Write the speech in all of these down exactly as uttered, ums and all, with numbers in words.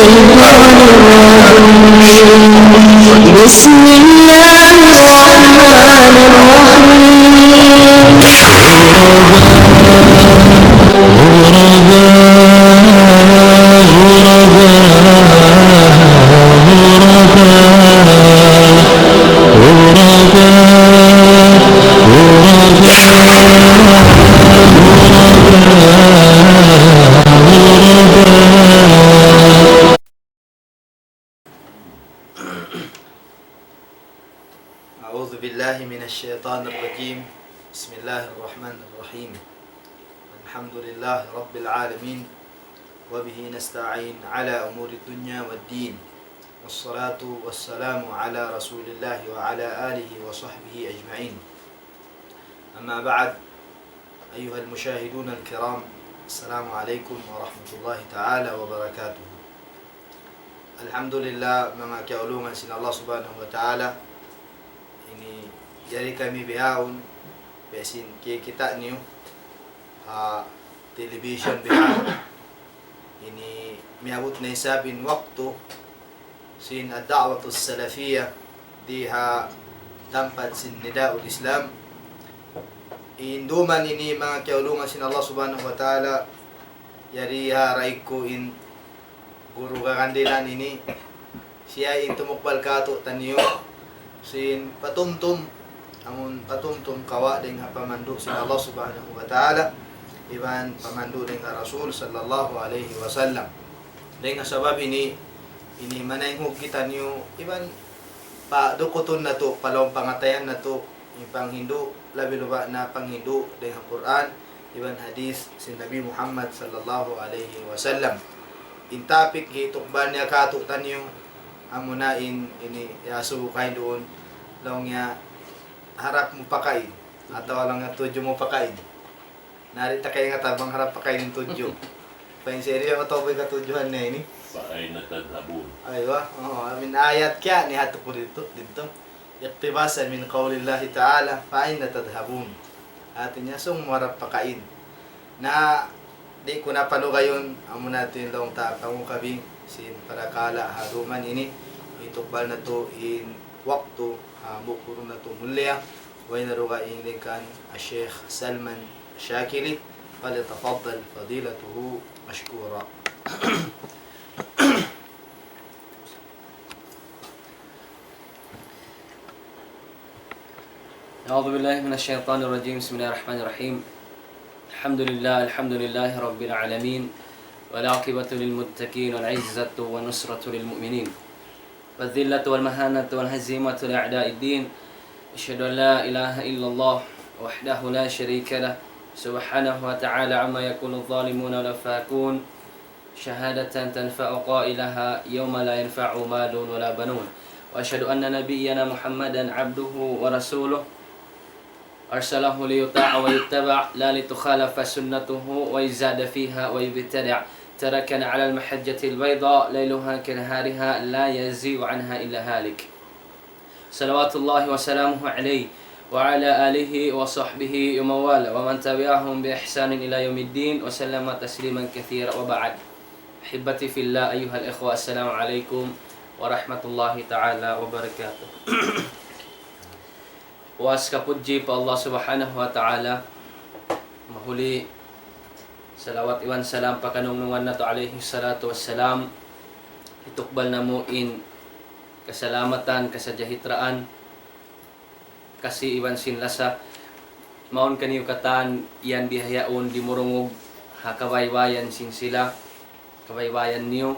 بسم الله الرحمن الرحيم. أعوذ بالله من الشيطان الرجيم. بسم الله الرحمن الرحيم. الحمد لله رب العالمين، وبه نستعين على أمور الدنيا والدين، والصلاة والسلام على رسول الله وعلى آله وصحبه أجمعين. أما بعد، أيها المشاهدون الكرام، السلام عليكم ورحمة الله تعالى وبركاته. Alhamdulillah, manga kiyaulungan sin Allah Subhanahu wa Ta'ala, ini yari kami bihaun, biya' sin kikita' niyu ha television bihaun. Ini miyabut na isab in waktu sin ad-da'watus salafiyah di ha tampat sin Nidaul Islam. In duman ini manga kiyaulungan sin Allah Subhanahu wa Ta'ala, yari ha raig ku in guru kagandilan ini, siya in tumukbal kātu'niyu sin patumtum, amun patumtum kawa' dayn ha pamandu' sin Allah Subhanahu wa Ta'ala, iban pamandu' dayn ha Rasul sallallahu alayhi wasallam. Dayn ha sabab ini, ini manaynghug kitaniyu, iban padukutun natu', palawm pangatayan natu', in panghindu', labi-labi na panghindu' dayn ha Qur'an, iban hadith sin Nabi Muhammad sallallahu alayhi wasallam. In topic hitukbal niya kātu'niyu, amuna in ini iyasubu kain duun, laung niya harap mu pakain, atawa laung niya tudju mu pakain. Na di' ta kaingatan bang harap pakain in tudju. Pain serious atawa bang katudjuhan niya ini. فأين تذهبون؟ Aywa, oo, amin ayat kaya ni hatu ku didtu, didtu. اقتباسا من قول الله تعالى، فأين تذهبون؟ Hati niya, sung mu harap pakain. Na, di' ku na palugayun, amuna tuud in laung ta kamu kabi, sin parakala' ha duman ini, hitukbal natu' in waktu, ha, bukuru natu' mulia, way na dugaing dayn kan Sheikh Salman Shakili, فليتفضل فضيلته مشكورا. أعوذ بالله من الشيطان الرجيم. بسم الله الرحمن الرحيم. الحمد لله، الحمد لله رب العالمين. والعاقبة للمتقين، والعزة والنصرة للمؤمنين، والذلة والمهانة والهزيمة لأعداء الدين. أشهد أن لا إله إلا الله وحده لا شريك له، سبحانه وتعالى عما يقول الظالمون والأفاكون. شهادة تنفع قائلها يوم لا ينفع مال ولا بنون. وأشهد أن نبينا محمدا عبده ورسوله، أرسله ليطاع ويتبع، لا لتخالف سنته ويزاد فيها ويبتدع. تركنا على المحجة البيضاء ليلها كنهارها لا يزيغ عنها إلا هالك. صلوات الله وسلامه عليه وعلى آله وصحبه ومن والاه ومن تبعهم بإحسان إلى يوم الدين وسلم تسليما كثيرا، وبعد. أحبتي في الله، أيها الإخوة، السلام عليكم ورحمة الله تعالى وبركاته. Puas kapudji pa Allah Subhanahu wa Ta'ala, mahuli salawat iban salam pa kanungnungan natu' alayhi salatu wassalam, hitukbal namu' in kasalamatan, kasajahitraan, kasi iban sin lasa, mawn kaniyu katan yan bihaun dimurungug ha kabaybayan sin sila, kabaybayan niyu.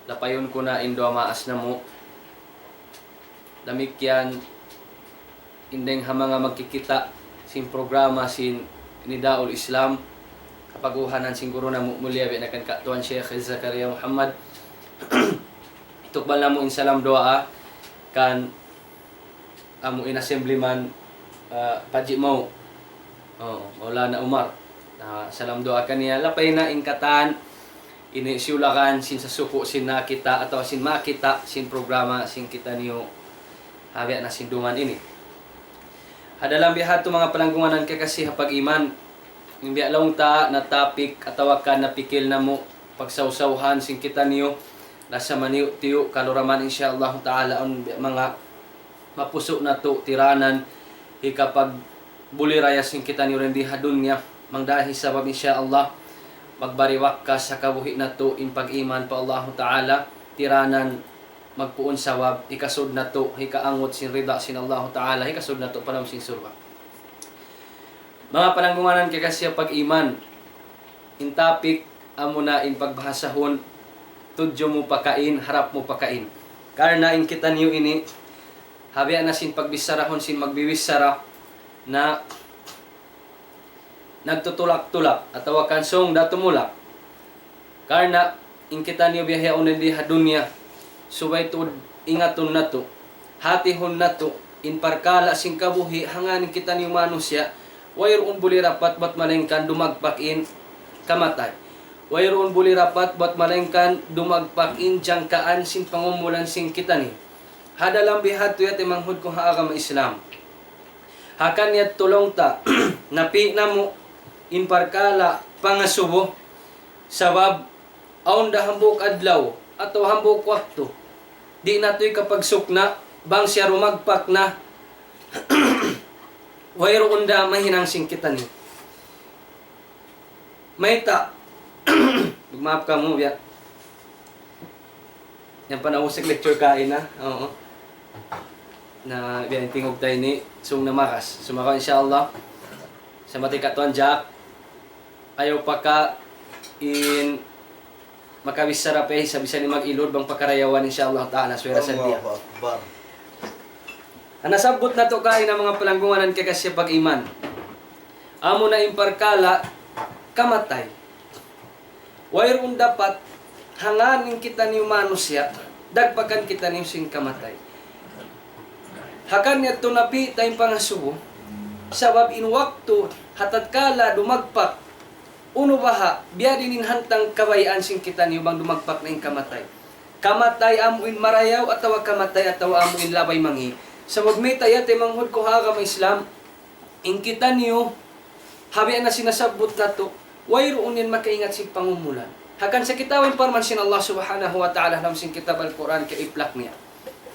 Lapayun ku na in duwa maas namu'. Damikkiyan in dayng ha manga magkikita' sin programa sin Nidaul Islam, kapaguhanan sin guru namu' mulia biya' na kan Ka' Tuan Sheikh Zakaria Muhammad. Tukbal namu' in salam duwaa kan amu in assemblyman, ah, Paji Mau. Oo, Maulana Umar. Na, salam duwaa kaniya. Lapay na in katan ini siyulakan sin sasuku' sin nakita' atawa sin makita' sin programa sin kitaniyu ha biya' na sin duman ini. Ha dalam biya' hādtu manga palanggungan kekasi ha pag-iman, in biya' laung ta na topic atawa kan napikil namu' pagsawsawhan sin kitaniyu, lasa maniyu'-tiyu', kalu ra man insya Allah ta'ala awn manga mapusu' natu' tiranan, hikapagbuliraya sin kitaniyu dayn di ha dunya, bang dahi sabab insya Allah, magbariwak ka sa kabuhi' natu' in pag-iman pa Allah ta'ala, tiranan magpuun sabab, hikasud natu', hikaangut sin rida sin Allah ta'ala, hikasud natu' pa lawm sin surga'. Manga palanggungan kiyakasi pag-iman, in topic, amuna in pagbahasahun, tudju mu pakain, harap mu pakain. Karna' in kitaniyu ini, ha biya' na sin pagbichara sin magbibichara na nagtutulak-tulak, atawa kan sung da tumulak. Karna' in kitaniyu biya' yaun di ha dunya, subay tuud ingatun natu', hatihun natu', in parkala' sin kabuhi', hangkan in kitaniyu manusiya', wayruun buli dapat bat malaingkan dumagpak in kamatay. Wayruun buli dapat bat malaingkan dumagpak in jangkaan sin pangumulan sin kitaniyu. Ha dalam bihadtu ya taymanghud ku ha agama Islam. Hangkan yadtu laung ta, napi' namu' in parkala' pangasubu, sabab awn da hambuuk adlaw, atawa hambuuk waktu, di' natu' hikapagsukna', bang siya dumagpak na, wayruun da mahinang sin kitaniyu. Mayta', magmaap kamu, biya'. Yan pa na usik lecture kaina, oo. Na, biya' in tingug ta ini, sung na makas. Sumagawa', insya Allah, sa mati katuan Jack, ayaw pa ka in makabichara pa, sa bisan in mag-ilud bang pakarayawan, insya Allah ta'ala, suwera sa diya. Allahu Akbar. Nasabbut natu' kaina manga palanggungan kiyakasi pag-iman. Amuna in parkala' kamatay. Wayruun dapat hangkan in kitaniyu manusiya', dagpakan kitaniyu sin kamatay. Hangkan yadtu napi' ta in pangasubu, sabab in waktu ha tatkala dumagpak, unu baha', biya' diin in hantang kabayaan sin kitaniyu bang dumagpak na in kamatay. Kamatay amu in marayaw atawa kamatay atawa amu in labay mangi'. Sabab mayta' ya taymanghud ku ha agama Islam, in kitaniyu, ha biya' na sin nasabbut natu', wayruun yan makaingat sin pangumulan. Hangkan sa kita in parman sin Allah Subhanahu wa Ta'ala ha lawm sin kitab Al-Qur'an kaiplak niya.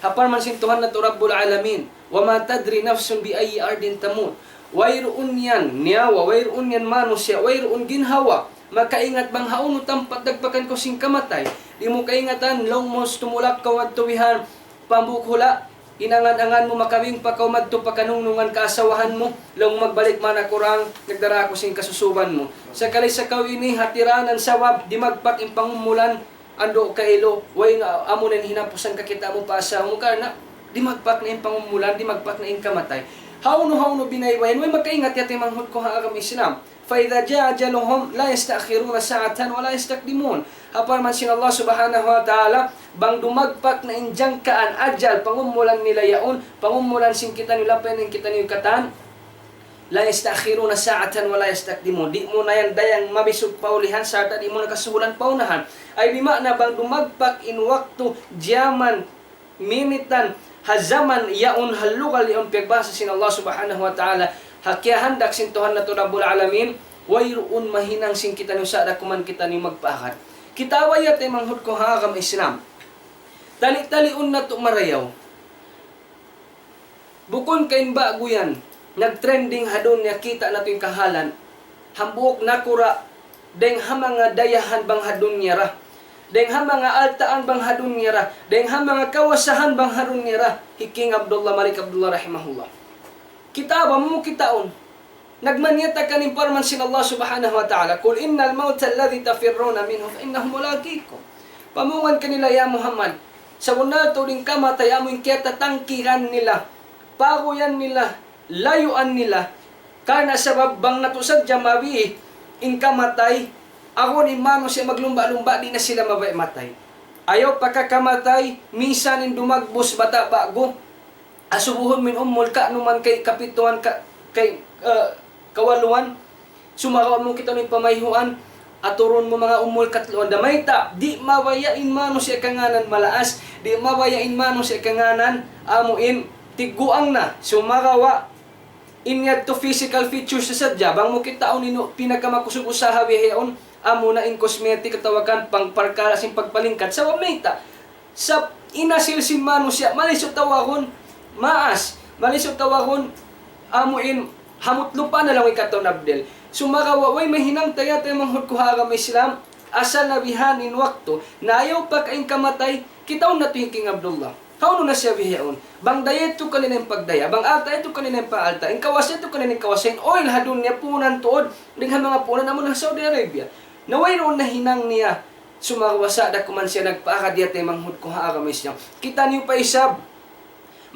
Ha parman sin Tuhan natu' Rabbul Alamin, وما تدري نفس بأي أرض تموت. Wayruun yan nyawa, wayruun yan manusiya', wayruun ginhawa makaingat bang hawnu tampat dagpakan kaw sin kamatay. Di' mu kaingatan, laung mu tumulak kaw madtu bihan, pambuk hula', in angan-angan mu makawing pa kaw madtu pa kanungnungan kaasawahan mu, laung magbalik man aku rang, nagdara aku sin kasusuban mu. Sakali sa kaw ini ha tiranan sabab dimagpak in pangumulan, andu' kailu, way na, amu na in hinapusan kakita' mu pa asawa mu, karna' dimagpak na in pangumulan, dimagpak na in kamatay. Hawnu-hawnu binaybayan, way makaingat ya taymanghud ku ha agama Islam. فإذا جاء أجلهم لا يستأخرون ساعة ولا يستقدمون. Ha parman sin Allah Subhanahu wa Ta'ala, bang dumagpak na in jangkaan ajal, pangumulan nila yaun, pangumulan sin kitaniyu, lapay na in kitaniyu katan, لا يستأخرون ساعة ولا يستقدمون. Di' mu na yan dayang mabisug pa ulihan, sarta' di' mu na kasuhulan pa unahan. Ay bima'na bang dumagpak in waktu, jaman, minitan, ha jaman yaun, ha lugal yaun, piyagbahasa sin Allah Subhanahu wa Ta'ala, ha kiyahandak sin Tuhan natu' Rabbul Alamin, wayruun mahinang sin kitaniyu sa' da kuman kitaniyu magpaagad. Kita' ba ya taymanghud ku ha agama Islam. Tali-taliun natu' marayaw. Bukun ka in ba'gu yan, nag-trending ha dunya, kita' natu' in kahalan. Hambuuk nakura', dayng ha manga dayahan bang ha dunya ra. Dayng ha manga altaan bang ha dunya ra. Dayng ha manga kawasahan bang ha dunya ra. Hi King Abdullah, Malik Abdullah rahimahullah. Kita' ba mu kitaun? Nagmanyatakan in parman sin Allah Subhanahu wa Ta'ala, قل إن الموت الذي تفرون منه فإنه ملاقيكم. Pamungan kanila, ya Muhammad, sabunnal tuud in kamatay amu in kiyatatangkiran nila, paguyan nila, layuan nila. Karna' sabab bang natu' sadja mabi in kamatay, awn in manusiya' maglumba'-lumba', di' na sila mabaya' matay. Ayaw pa ka kamatay, minsan in dumagbus bata' ba'gu, asubuhun mu in umul ka, numan kay kapituan ka, kay, eh, kawaluan, sumagawa' mu kita in pamayhuan, aturun mu manga umul katluan. Damayta', di' mabaya' in manusiya' kangānan malaas, di' mabaya' in manusiya' kangānan amu in tigguang na, sumagawa' in yadtu physical features sadja, bang mu kitaun in pinakamakusug usaha bihaun, amuna in cosmetic atawa kan pangparkala' sin pagpalingkat. Sabab mayta'? Sa' in asil sin manusiya', malisu tawagun maas, malisu tawagun amu in hamut lupa' na laung in kataw-taymanghuran. Sumagawa' way mahinang ta ya taymanghud ku ha agama Islam, asal na bihan in waktu, na ayaw pa kaingkamatay, kitaun natu' hi King Abdullah. Hawnu na siya bihaun? Bang daya yadtu kanila in pagdaya, bang alta' yadtu kanila in pag-alta', in kawasa yadtu kanila in kawasa, in oil ha dunya puunan tuud, dayn ha manga puunan amun ha Saudi Arabia. Na wayruun na hinang niya, sumagawa' sa' da kuman siya nagpaagad ya taymanghud ku ha agama Islam. Kitaniyu pa isab,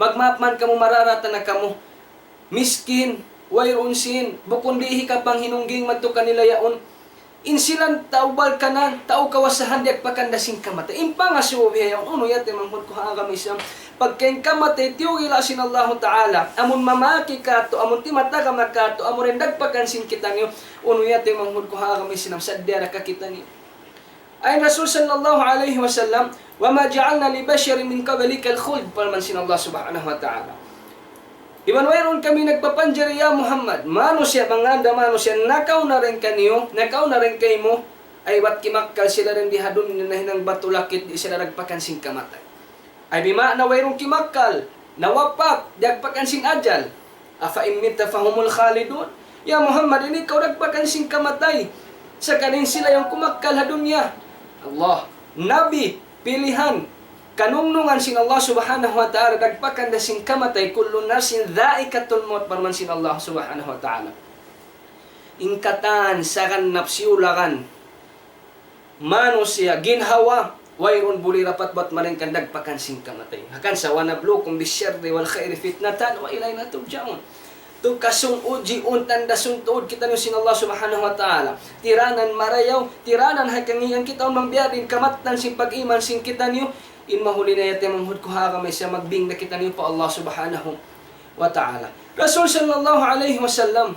magmaap man kamu, mararata na kamu. Miskin, wayruun sin, bukun di' hikapanghinungging madtu kanila yaun. In sila tau balkanan, tau kawasahan, diyagpakan da sin kamatay. In pangasubu bihaun, unu ya taymanghud ku ha agama Islam. Pagka in kamatay tiyugila' sin Allahu Ta'ala, amun mamaki katu', amun timatagama katu', amun diyagpakan sin kitaniyu, unu ya taymanghud ku ha agama Islam, sadja da ka kitaniyu. Awn Rasul sallallahu alayhi wasallam, وما جعلنا لبشر من قبلك الخلد, parman sin Allah subhanahu wa ta'ala. Iban wayruun kami nagpapanjari ya Muhammad, manusiya', manga anda manusiya', nakauna dayn kaniyu, nakauna dayn kaymu, ay bat kimakkal sila dayn di ha dunya nahinang batu lakit, di' sila diyagpakan sin kamatay. Ay bima'na wayruun kimakkal, nawapat, diyagpakan sin ajal. أفإن مت فهم الخالدون. Ya Muhammad, in ikaw diyagpakan sin kamatay, sagawa' in sila yan kumakkal ha dunya. Allah, Nabi, pilihan, kanungnungan sin Allah subhanahu wa ta'ala, diyagpakan da sin kamatay, كل نفس ذائقة الموت, parman sin Allah subhanahu wa ta'ala. In katan sagan nafsi ulagan manusiya', ginhawa, wayruun buli rapat bat malaingkan diyagpakan sin kamatay. Hangkan sa, ونبلوكم بالشر والخير فتنة وإلينا ترجعون. Tukasun, ujiun, tandasun tuud kitaniyu sin Allah subhanahu wa ta'ala. Tiranan marayaw, tiranan ha kangīan kita, bang biya' diin kamattan sin pag-iman sin kitaniyu, in mahuli na ya taymanghud ku ha agama Islam, magbing na kitaniyu pa Allah subhanahu wa ta'ala. Rasul sallallahu alayhi wasallam,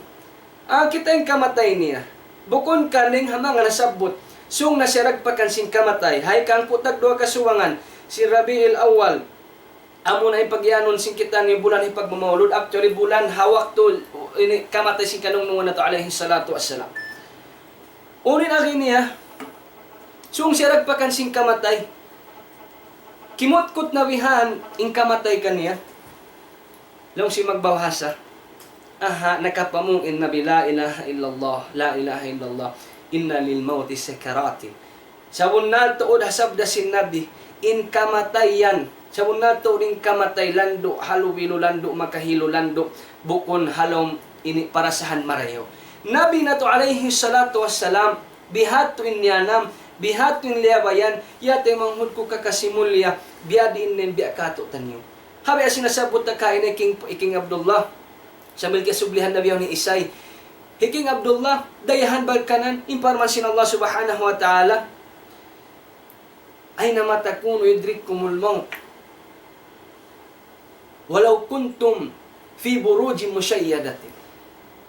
ah, kita' in kamatay niya. Bukun ka dayn ha manga nasabbut. Sūng na siya diyagpakan sin kamatay. Ha ikahangpu' tagduwa kasubangan sin Rabiul Awwal. Amuna in pagiyanun sin kitaniyu bulan hipagmamaulud. Actually, bulan ha waktu ini kamatay sin kanungnungan natu' alayhi salatu wassalam. Unu in agi niya, sūng siya diyagpakan sin kamatay. Kimutkut na bihan in kamatay kaniya. Laung sin magbahasa, aha, nakapamung in Nabi, لا إله إلا الله، لا إله إلا الله، إن للموت سكرات. Sabunnal tuud ha sabda sin Nabi, in kamatay yan, sabunnal tuud in kamatay landu', halubilu landu', makahilu landu', bukun ha lawm ini parasahan marayaw. Nabi natu' alayhi salatu wassalam, bihadtu in niyanam, bihadtu in liyabayan, ya taymanghud ku kakasi mulliya, biya' diin in biya' katu'taniyu. Ha biya' sin nasabbut ta kaina hi King, hi King Abdullah. Sambil kiyasublihan na biya' ni isay. Hi King Abdullah, dayahan balkanan, in parman sin Allah subhanahu wa ta'ala, أينما تكونوا يدرككم الموت ولو كنتم في بروج مشيدة.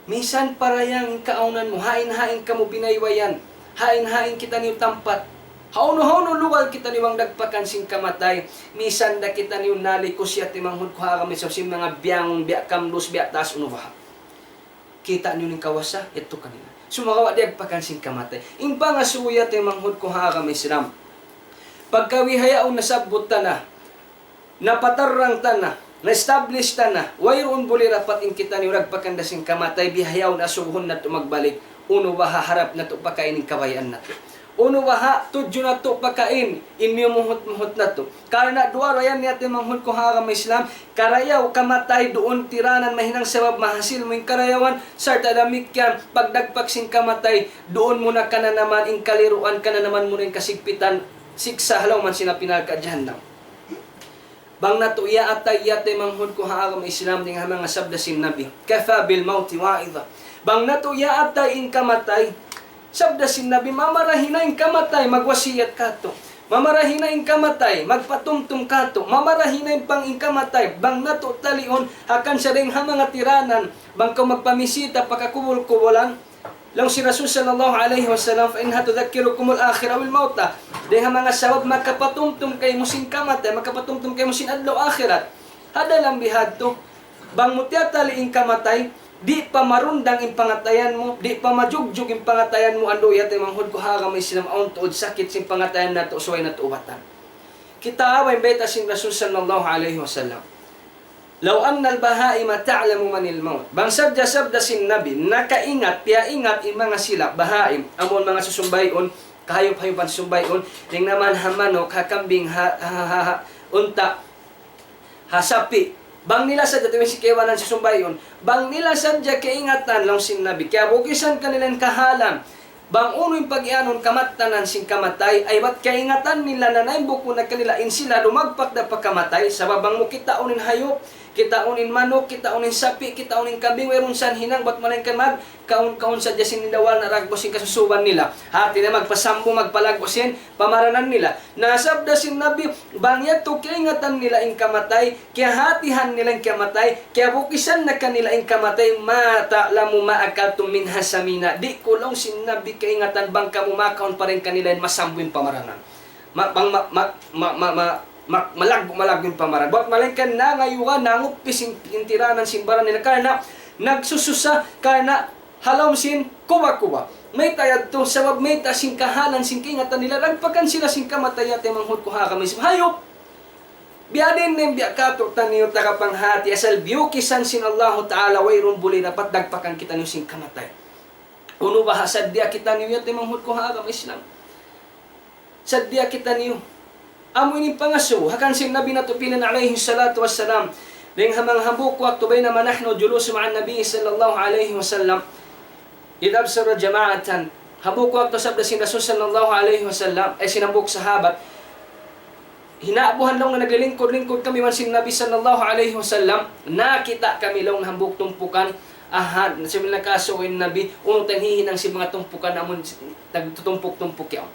Misan parayang kaawnan mu, hain-hain kamu binaybayan, hain-hain kitaniyu tampat, hawnu-hawnu lugal kitaniyu bang dagpakan sin kamatay, misan da kitaniyu nalikus ya taymanghud ku ha agama Islam sin manga biyangun, biya' kamdus, biya' taas, unu baha'. Kita' niyu in kawasa, yadtu kanila. Sumagawa' diyagpakan sin kamatay. In pangasubu ya taymanghud ku ha agama Islam. Pagka bihaun nasabbut ta na, napatarrang ta na, na-establish ta na, wayruun buli rapat in kitaniyu dagpakan da sin kamatay, bihaun asubuhun natu' magbalik, unu baha' harap natu' pakain in kabayaan natu'. Unu baha' tudju natu' pakain in miyumuhut-muhut natu'. Karna' duwa ra yan ya taymanghud ku ha agama Islam, karayaw kamatay duun tiranan mahinang sabab mahasil mu in karayawan, sarta' damikkiyan pagdagpak sin kamatay, duun mu na kananaman in kaliruan, kananaman mu na in kasigpitan, siksa' ha lawm sin api narka' jahannam. Bang natu' iyaatay ya taymanghud ku ha agama Islam dayn ha manga sabda sin Nabi, كفى بالموت واعظة. Bang natu' iyaatay in kamatay, sabda sin Nabi, mamarahi na in kamatay magwasiyat katu'. Mamarahi na in kamatay magpatumtum katu'. Mamarahi na in pang in kamatay bang natu' taliun, hangkan sa dayn ha manga tiranan, bang kaw magpamisita pa kakubul-kubulan, laung sin Rasul sallallahu alayhi wasallam, فإنها تذكركم الآخرة والموتى. Dayn ha manga sabab makapatumtum kaymu sin kamatay, makapatumtum kaymu sin adlaw akhirat. Ha dalam bihadtu, bang mu tiyatali in kamatay, Di' pa marundang in pangatayan mu, di' pa majugjug in pangatayan mu, andu' ya taymanghud ku ha agama Islam, awn tuud sakit sin pangatayan natu', subay natu' ubatan. Kitaa in bayta' sin Rasul sallallahu alayhi wasallam. لو أن البهائم تعلم من الموت. Bang sadja sabda sin Nabi, nakaingat, piyaingat in manga sila, bahaim, amun manga susumbayun, kahayup-hayupan susumbayun, dayn ha manuk, ha kambing, ha, ha, ha, ha, unta', ha sapi'. Bang nila sadja, tuwi si kaibanan susumbayun, bang nila sadja kaingatan, laung sin Nabi, kiyabukisan kanila in kahalan, bang unu in pag-iyanun kamattanan sin kamatay, ay bat kaingatan nila na naimbuku na kanila in sila dumagpak da pa kamatay, sabab bang mu kitaun in hayup, kitaun in manuk, kitaun in sapi', kitaun in kambing, wayruun sa hinang, bat malaingkan magkaun-kaun sadja sin nila, wala' na ragbu sin kasusuban nila. Hati na magpasambu, magpalaggu' sin pamaranan nila. Na sabda sin Nabi, bang yadtu kaingatan nila in kamatay, kiyahatihan nila in kamatay, kiyabukisan na kanila in kamatay, ما تعلم ما أكلتم منها سمينا. Di' ku, laung sin Nabi, kaingatan bang kamu makaun pa dayn kanila in masambu in pamaranan. Ma-, bang ma-, ma-, ma-, ma-, ma-, ma-, malaggu', malaggu' in pamaranan. Bat malaingkan nangayuga, nangupis in, in tiranan sin baran nila. Karna' nagsususa, karna' ha lawm sin kuba-kuba. Mayta' yadtu, sabab mayta' sin kahalan sin kaingatan nila, dagpakan sila sin kamatay, ya taymanghud ku ha agama Islam. Hayup! Biya' diin in biya' katu'taniyu taga panghati, asal biyukisan sin Allahu Ta'ala, wayruun buli dapat dagpakan kitaniyu sin kamatay. Unu baha' saddiya kitaniyu, ya taymanghud ku ha agama Islam. Saddiya kitaniyu. Amu ini in pangasubu, hangkan sin Nabi natu' piyahilan alayhi salatu wassalam. Dayn ha manga hambuuk waktu, بينما نحن جلوس مع النبي صلى الله عليه وسلم إذ أبصر جماعة. Hambuuk waktu sabda sin Rasul sallallahu alayhi wasallam, eh, sin hambuuk sahabat, hinaabuhan laung na naglilingkud-lingkud kami iban sin Nabi sallallahu alayhi wasallam, nakakita' kami laung na hambuuk tumpukan, aha, sambil nakasubu in Nabi, unu in hinang sin manga tumpukan amun tag-, tutumpuk-tumpuk yaun.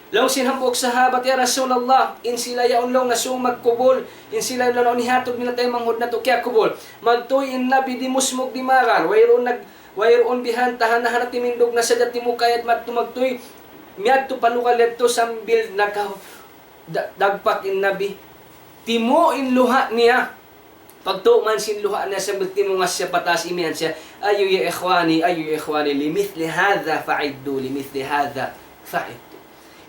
Laung sin hambuuk sahabat, "Ya Rasulullah, in sila yaun laung na sūng magkubul, in sila laung na hiyatud nila taymanghud natu' kiyakubul." Magtuy in Nabi di' musmug di' maral, wayruun nag-, wayruun bihan tahan-tahan, timindug na sadja timukayat madtu magtuy, miyadtu pa lugal yadtu sambil naka-, da-, dagpak in Nabi. Timu' in luha' niya. Pagtuman sin luha' niya sambil timungas siya pataas, imiyan siya, "أي يا إخواني، أي يا إخواني، لمثل هذا فأعدوا، لمثل هذا فأعدوا."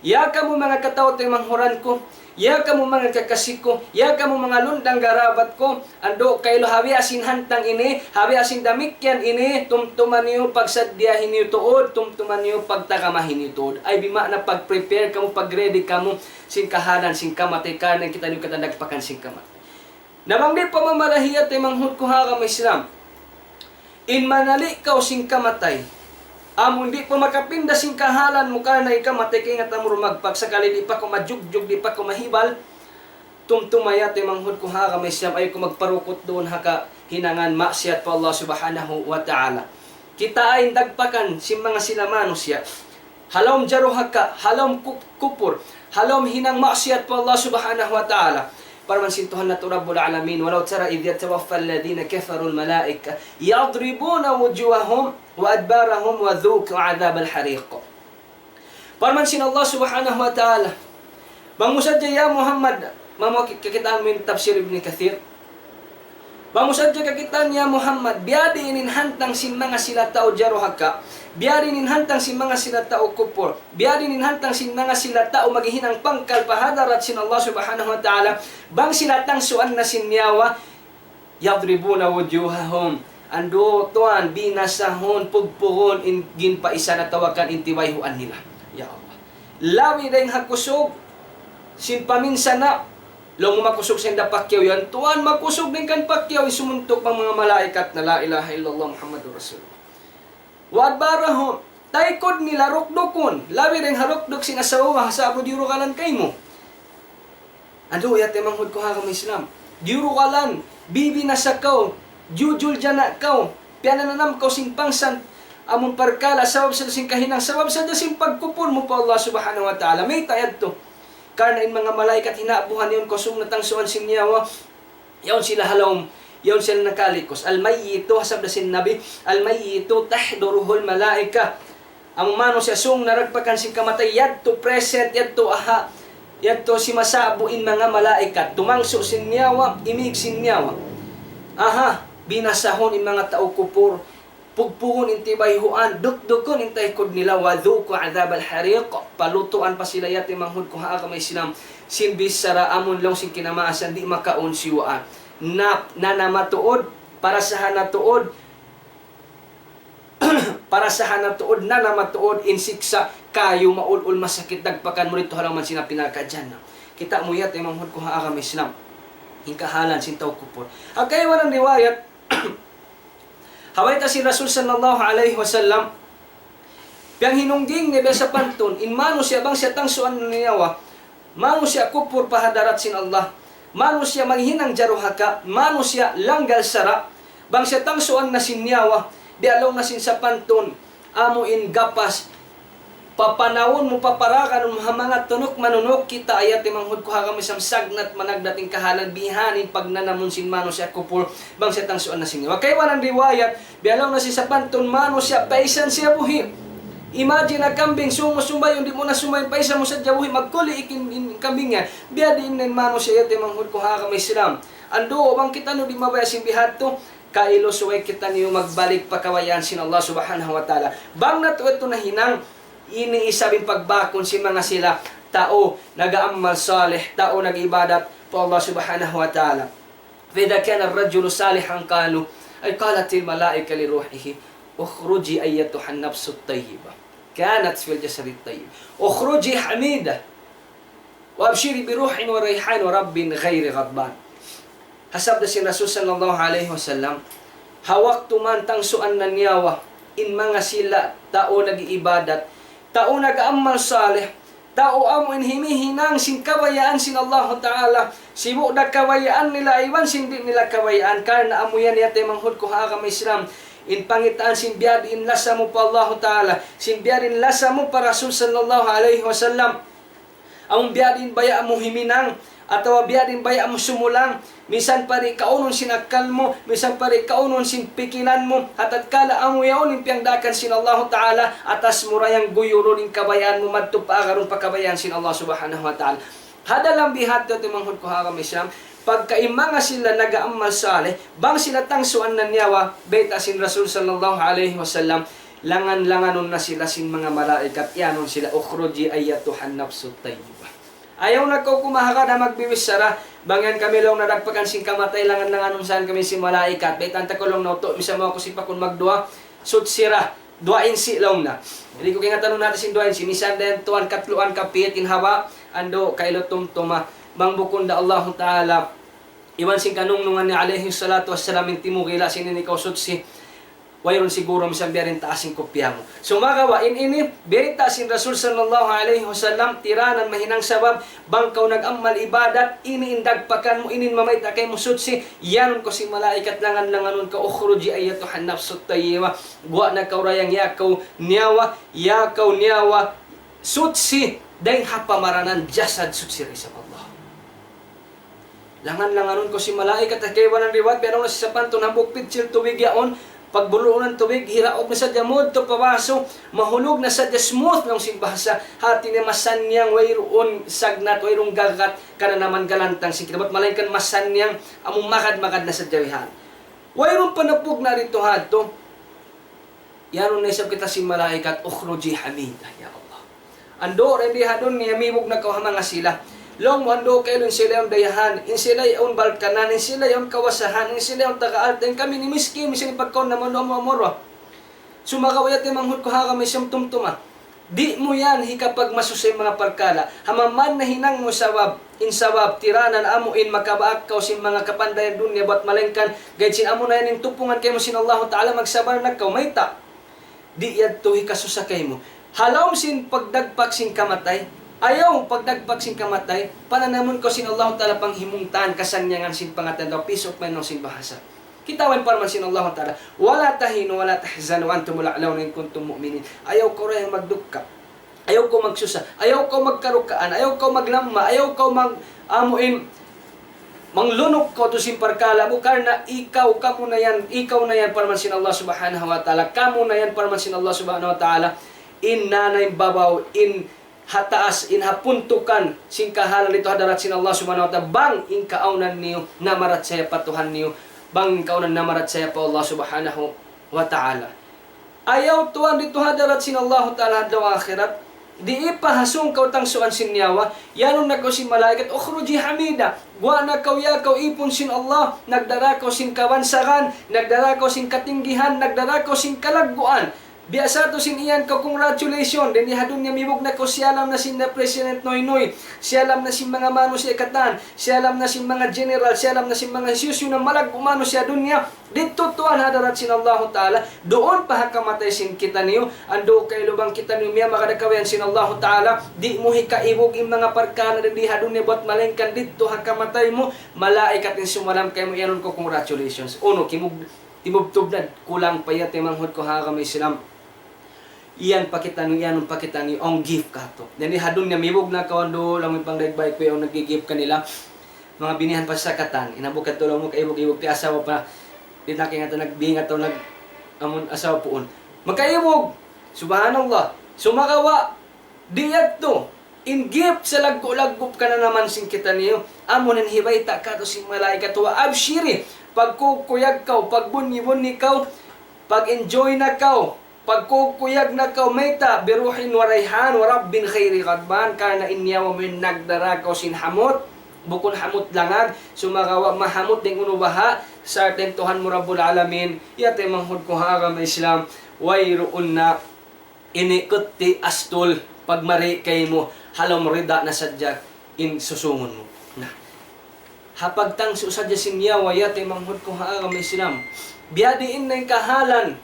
Ya kamu manga kataw-taymanghuran ku, ya kamu manga kakasi ku, ya kamu manga lundang garabat ku, andu' kailu ha biya' sin hantang ini, ha biya' sin damikkiyan ini, tumtuma niyu pagsaddiyahi niyu tuud, tumtuma niyu pagtagamahi niyu tuud. Ay bima'na pag-prepare kamu, pag-ready kamu, sin kahalan, sin kamatay, karna' kitaniyu katan dagpakan sin kamatay. Na bang di' pa mamarahi, ya taymanghud ku ha agama Islam, in manali' kaw sin kamatay, amun di' pa makapinda sin kahalan mu karna' in kamatay kaingatan mu dumagpak, sakali di' pa kaw majugjug, di' pa kaw mahibal, tumtuma, ya taymanghud ku ha agama Islam, ayaw kaw magparukut duun ha kahinangan maksiyat pa Allah Subhanahu wa Ta'ala. Kitaa in dagpakan sin manga sila manusiya'. Ha lawm jaruhaka, ha lawm ku-, kupur, ha lawm hinang maksiyat pa Allah Subhanahu wa Ta'ala. Parman sin Tuhan natu' Rabbul Alamin, ولو ترى إذ يتوفى الذين كفروا الملائكة يضربون وجوههم وأدبارهم وذوقوا عذاب الحريق. Parman sin Allah Subhanahu wa Ta'ala, bang mu sadja ya Muhammad, mamu ki-, kakitaan mu in tafsir Ibn Kathir. Bang mu sadja kakitaan ya Muhammad, biyadiin in hantang sin manga sila tau jaruhaka, biyadiin in hantang sin manga sila tau kupur, biyadiin in hantang sin manga sila tau maghihinang pangkal pa hadarat sin Allah Subhanahu wa Ta'ala, bang sila tangsuan na sin nyawa, يضربون وجوههم. Andu' tuwan, binasahun, pugpugun, in ginpaisan atawa kan in tiwayhuan nila. Ya Allah. Labi dayn ha kusug sin paminsana', laung mu makusug sin da pakyaw yan. Tuwan, makusug dayn kan pakyaw in sumuntuk pa manga malaikat na لا إله إلا الله محمد رسول الله. وأدبارهم, taykud nila rukdukun, labi dayn ha rukduk sin asawa, ha sa'bu diyurugalan kaymu. Andu', ya taymanghud ku ha agama Islam, diyurugalan, bibinasa kaw, jujul jana kaw, piyananam kaw sin pangsan, amun parkala', sabab sadja sin kahinang, sabab sadja sin pagkupur mu pa Allah Subhanahu wa Ta'ala. Mayta' yadtu? Karna' in manga malaikat hinaabuhan yaun kaw sūng na tangsuan sin nyawa, yaun sila ha lawm, yaun sila nakalikus. الميت, ha sabda sin Nabi, الميت تحضره الملائكة. Amu manusiya' sūng na dagpakan sin kamatay, yadtu present, yadtu aha, yadtu simasa'bu in manga malaikat. Tumangsu' sin nyawa, imig sin nyawa. Aha, binasahun in manga tau kupur, pugpugun in tibayhuan, dukdukun in taykud nila, وذوقوا عذاب الحريق. Palutuan pa sila ya taymanghud ku ha agama Islam sin bichara amun laung sin kinamaasan, di' makaun siyuwaan. Na, nanama tuud, parasahan na tuud, parasahan na tuud, nanama tuud in siksa' kayu maul-ul masakit dagpakan mu didtu ha lawm sin api narka' jahannam. Kita' mu ya taymanghud ku ha agama Islam in kahalan sin tau kupur. Ha kaibanan riwayat, ha bayta' sin Rasul sallallahu alayhi wasallam, piyanghinungging niya biya' sapantun, in manusiya' bang siya tangsuan na nyawa, manusiya' kupur pa hadarat sin Allah, manusiya' maghinang jaruhaka, manusiya' langgal sara', bang siya tangsuan na sin nyawa, biya' laung na sin sapantun, amu in gapas, papanawun mu, paparaganun mu ha manga tunuk manunuk, kita' ya taymanghud ku ha agama Islam, sagnat managnat in kahalan bihan in pagnanamun sin manusiya' kupur, bang siya tangsuan na sin nyawa. Kaibanan riwayat, biya' laung na sin sapantun manusiya' paisan siya buhi'. Imagine na kambing, sumu sumbayun, di' mu na sumbayun, paisan mu sadja buhi', magkuli ikin in kambing yan. Biya' diin na in manusiya' ya taymanghud ku ha agama Islam. Andu', bang kitaniyu di' mabaya' sin bihadtu, kailu subay kitaniyu magbalik pa kabayaan sin Allah Subhanahu wa Ta'ala. Bang natu' yadtu nahinang, ini isab in pagbakun sin manga sila tau nag-aamal salih, tau nag-ibadat pa Allah Subhanahu wa Ta'ala. فإذا كان الرجل صالحا قالوا، أي قالت الملائكة لروحه: اخرجي أيتها النفس الطيبة، كانت في الجسد الطيب، اخرجي حميدة، وأبشري بروح وريحان ورب غير غضبان. Ha sabda sin Rasul sallallahu alayhi wasallam, ha waktu man tangsuan na nyawa in manga sila tau nag-iibadat, tau nag-amal salih, tau amu in himihinang sin kabayaan sin Allahu Ta'ala, sibu' da kabayaan nila iban sin di' nila kabayaan, karna' amu yan ya taymanghud ku ha agama Islam, in pangitaan sin biya' diin lasa mu pa Allahu Ta'ala, sin biya' diin lasa mu pa Rasul sallallahu alayhi wasallam. Amun biya' diin baya' mu himinang, atawa biya' diin baya' mu sumulang, misan pa di' kaunun sin akkal mu, misan pa di' kaunun sin pikilan mu, ha tatkala amu yaun in piyangdaakan sin Allahu Ta'ala, atas mu ra yan guyurun in kabayaan mu madtu pa agarun pa kabayaan sin Allah Subhanahu wa Ta'ala. Ha dalam bihadtu taymanghud ku ha agama Islam, pagka in manga sila nag-aamal salih, bang sila tangsuan na nyawa, bayta' sin Rasul sallallahu alayhi wasallam, langan-langanun na sila sin manga malaikat, iyanun sila, اخرجي أيتها النفس الطيبة. Ayaw na kaw kumahagad ha magbibichara, bang yan kami laung na dagpakan sin kamatay, langan-langanun sa yan kami sin malaikat. Baytaan ta kaw laung na utu', misan mu aku sipakun magduwaa, suchi ra, duwaa insi laung na. Di' ku kaingatan natu' sin duwaa insi, misan da yan tuwan katluan kapit in haba', andu' kailu tumtuma. Bang bukun da Allahu Ta'ala, iban sin kanungnungan niya alayhi salatu wassalam in timugila sin ini kaw suchi, wayruun siguru misan biya' diin taas in kupiya mu. Sumagawa' in ini, bayta' sin Rasul sallallahu alayhi wasallam, tiranan mahinang sabab, bang kaw nag-amal ibadat, ini in dagpakan mu, ini in mamayta' kaymu suchi, iyanun kaw sin malaikat, langan-langanun kaw, اخرجي أيتها النفس الطيبة, guwa' na kaw dayang ya kaw nyawa, ya kaw nyawa suchi, dayng ha pamaranan jasad suchi da isab Allah. Langan-langanun kaw sin malaikat, ha kaibanan riwayat, biya' laung na sin sapantun hambuuk pitsil tubig yaun, pagbuluunan tubig, hiraug na sadja madtu pa basu, mahulug na sadja, smooth laung sin bahasa, hati niya masannyang, wayruun sagnat, wayruun gagat, kananaman galantang sin kitabat, malayngkan masannyang, amu magad-magad na sadja bihan. Wayruun panapug na didtu ha adtu. Iyanun na isab kita sin malaikat, اخرجي حميدة, ya Allah. Andu' ra di ha dunya, mibug na kaw ha manga sila. Laung mu andu' kailu in sila yaun dayahan, in sila yaun balkanan, in sila yaun kawasahan, in sila yaun taga alta', in kami ini miskin, misan in pagkaun namu' amu-amu ra. Sumagawa' ya taymanghud ku ha agama Islam, tumtuma. Di' mu yan hikapagmasusa in manga parkala'. Ha maman nahinang mu sabab, in sabab, tiranan amu in makabaak kaw sin manga kapandayan dunya buwat malayngkan, gaid sin amu na yan in tupungan kaymu sin Allahu Ta'ala, magsabar na kaw, mayta'. Di' yadtu hikasusa kaymu. Ha lawm sin pagdagpak sin kamatay, ayaw pagdagpak sin kamatay, pananamun kaw sin Allahu Ta'ala panghimungtan, kasannyangan sin pangatayan, peace of mind laung sin bahasa. Kita' way parman sin Allahu Ta'ala, ولا تهنوا ولا تحزنوا وأنتم الأعلون إن كنتم مؤمنين. Ayaw kaw dayang magdukka. Ayaw kaw magsusa. Ayaw kaw magkarukaan. Ayaw kaw maglamma. Ayaw kaw mag-, amu in, manglunuk kaw tuud sin parkala' mu, karna' ikaw, kamu na yan, ikaw na yan parman sin Allah Subhanahu wa Ta'ala. Kamu na yan parman sin Allah Subhanahu wa Ta'ala. In nanaym babaw, in ha taas, in ha puntukan sin kahalan didtu ha hadarat sin Allah Subhanahu wa Ta'ala, bang in kaawnan niyu namarachaya pa Tuhan niyu, bang in kaawnan namarachaya pa Allah Subhanahu wa Ta'ala. Ayaw tuwan didtu ha hadarat sin Allahu Ta'ala ha adlaw akhirat. Di' pa ha sūng kaw tangsuan sin nyawa, iyanun na kaw sin malaikat, "Ukhruji hamida." Guwa' na kaw, ya kaw ipun sin Allah, nagdara kaw sin kabansagan, nagdara kaw sin katinggihan, nagdara kaw sin kalagguan. Biya' sa tuud sin iyan kaw, congratulations. Dayn di ha dunya mibug na kaw, siyalam na sin na President Noynoy, siyalam na sin manga manusiya' katan, siyalam na sin manga general, siyalam na sin manga hisiyu-siyu na malaggu' manusiya' dunya. Didtu tuwan ha hadarat sin Allahu Ta'ala, duun pa ha kamatay sin kitaniyu, andu' kailu bang kitaniyu miyamagad ha kabayaan sin Allahu Ta'ala, di' mu hikaibug in manga parkala' di ha dunya buwat malaingkan didtu ha kamatay mu, malaikat in sumalam kaymu, iyanun kaw congratulations. Unu, kimug-, timubtub na, kulang pa, ya taymanghud ku ha agama Islam. Iyan pa kitaniyu, iyanun pa kitaniyu, awn gift katu'. Dayn di ha dunya mibug na kaw, andu' laung in pangdaig bay ku, awn nag-gift kanila. Manga binihan pa sa katan, in hambuuk katu' laung mu kaibug-ibug, ti asawa pa, di' na kaingatan nagbingat atawa nag-, amun asawa puun. Makaibug! Subhanallah! Sumagawa', di' yadtu, in gift sa laggu'-laggu' kananaman sin kitaniyu, amu in hibayta' katu' sin malaikat, "Wa abshiri, pagkukuyag kaw, pagbunyi-bunyi kaw, pag-enjoy na kaw, pagkukuyag na kaw, mayta', bi ruhin wa rayhan wa rabbin ghayri ghadban, karna' in nyawa mu yan nagdara kaw sin hamut, bukun hamut langag, sumagawa' mahamut dayn unu baha', sarta' in Tuhan mu Rabbul Alamin." Ya taymanghud ku ha agama Islam, wayruun na ini kutti astul, pagmari kaymu, ha lawm rida na sadja in susūngun mu. Na, ha pagtangsu sadja sin nyawa, ya taymanghud ku ha agama Islam. Biya' diin na in kahalan,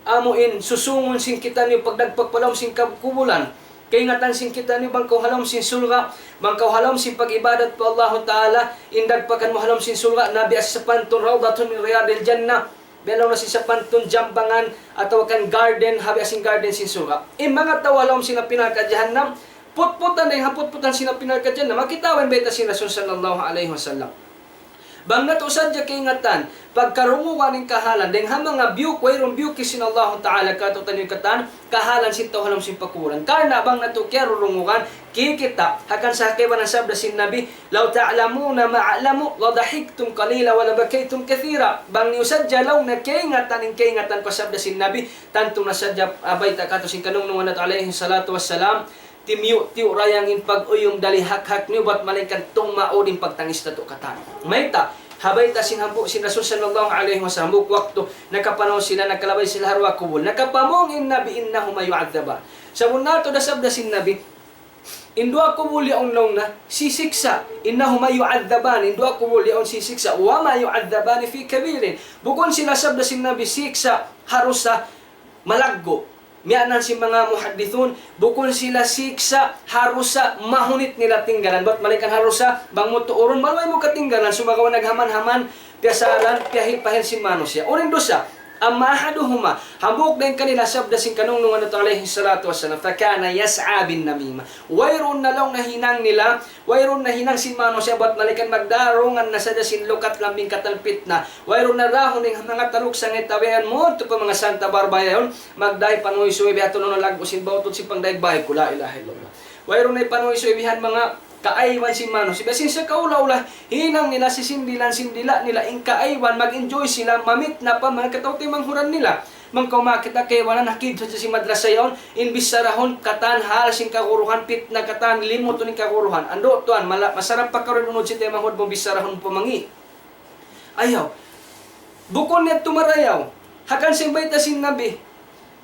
amu in susūngun sin kitaniyu pagdagpak pa lawm sin kab-, kubulan. Kaingatan sin kitaniyu bang kaw ha lawm sin surga', bang kaw ha lawm sin pag-ibadat pa Allahu Ta'ala, in dagpakan mu ha lawm sin surga', na biya' sapantun rawdatun min riyadil jannah. Biya' laung na sin sapantun jambangan atawa kan garden, ha biya' sin garden sin surga'. In manga tau ha lawm sin api narka' jahannam, putputan dayn ha putputan sin api narka' jahannam. Makita' in bayta' sin Rasul sallallahu alayhi wasallam. Bang natu' sadja kaingatan, pagkarungugan in kahalan, dayn ha manga biyuk, wayruun biyuk sin Allahu Ta'ala, katu'taniyu katan, kahalan sin tau ha lawm sin pakubulan. Karna' bang natu' kiyarurungugan, kikita', hangkan sa kaibanan sabda sin Nabi, "لو تعلمون ما أعلم لضحكتم قليلا ولبكيتم كثيرا." Bang niyu sadja laung niya kaingatan in kaingatan ku, sabda sin Nabi, tantu na sadja, ah, bayta' katu' sin kanungnungan natu' alayhi salatu wassalam, timiyu'-tiyu' ra yan in pag-uyum dalihakhak niyu, bat malaingkan tumaud in pagtangis natu' katan. Mayta', ha bayta' sin hambuuk sin Rasul sallallahu alayhi wasallam, hambuuk waktu, nakapanaw sila, nakalabay sila ha duwa kubul. Nakapamung in Nabi, "إنهما يعذبان." Sabunnal tuud da sabda sin Nabi, in duwa kubul yaun laung niya, sisiksa'. "إنهما يعذبان." In duwa kubul yaun sisiksa'. "وما يعذبان في كبير." Bukun sila, sabda sin Nabi, siksa' ha dusa malaggu'. Miyanan sin manga muhaddithun, bukun sila siksa' ha dusa mahunit nila tinggalan. Bat malaingkan ha dusa, bang mu tuurun, maluhay mu katinggalan, sumagawa' naghaman-haman, piyasaran, piyahil-pahil sin manusiya'. Unu in dusa, أما أحدهما, hambuuk dayn kanila, sabda sin kanungnungan natu' alayhi salatu wassalam, فكان يسعى بالنميمة. Wayruun na laung niya hinang nila, wayruun na hinang sin manusiya', bat malaingkan magdarungan na sadja sin lukat lambing katan pitna. Wayruun na dahun in manga taluk sangay tabian mu, tuud pa manga Santa Barbara yaun, magdahi panuysuy biya' tuud na laggu' sin bawtud sin pangdaig bay ku, la ilaha illallah. Wayruun na panuysuy bihan manga kaaywan sin manusiya'. Biya' sin sakaula-ula, hinang nila sisindilan-sindila nila in kaaywan, mag-enjoy sila, mamitna pa manga kataw-taymanghuran nila. Bang kaw makakita' kaibanan, ha kidtu sadja sin madrasa yaun, in bichara hun katan hal sin kaguruhan, pitna katan, limutun in kaguruhan. Andu' tuwan, mala-, masarap pa kaw rin unud sin taymanghud mu, bichara hun pa mangi'. Ayaw. Bukun niya tumarayaw. Hangkan sin bayta' sin Nabi,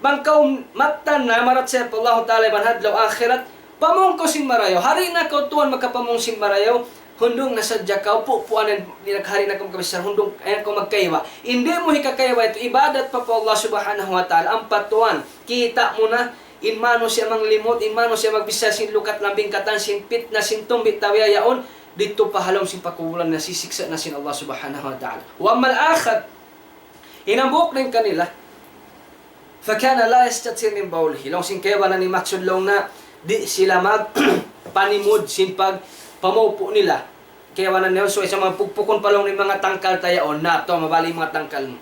bang kaw mattan na marachaya pa Allahu Ta'ala iban ha adlaw akhirat, pamung kaw sin marayaw. Di' na kaw tuwan makapamung sin marayaw, hundung na sadja kaw, pupuan in, di' na, di' na kaw makabisar, hundung, ayaw kaw magkaiwa. Di' mu hikakaiwa yadtu, ibadat pa pa Allah Subhanahu wa Ta'ala, ampa tuwan, kita' mu na, in manusiya' manglimut, in manusiya' magbichara sin lukat lambing katan, sin pitna, sin tumbi' tabiya' yaun, didtu pa ha lawm sin pakubulan na sisiksa' na sin Allah Subhanahu wa Ta'ala. وأما الآخر, in hambuuk dayn kanila, فكان لا يستتر من بوله. Laung sin kaibanan, in maksud laung niya, di' sila magpanimud sin pagpamaupu' nila. Kaibanan niya, so, sa' manga pukpukun pa laung in manga tangkal ta yaun, na tuwan, mabali' in manga tangkal mu.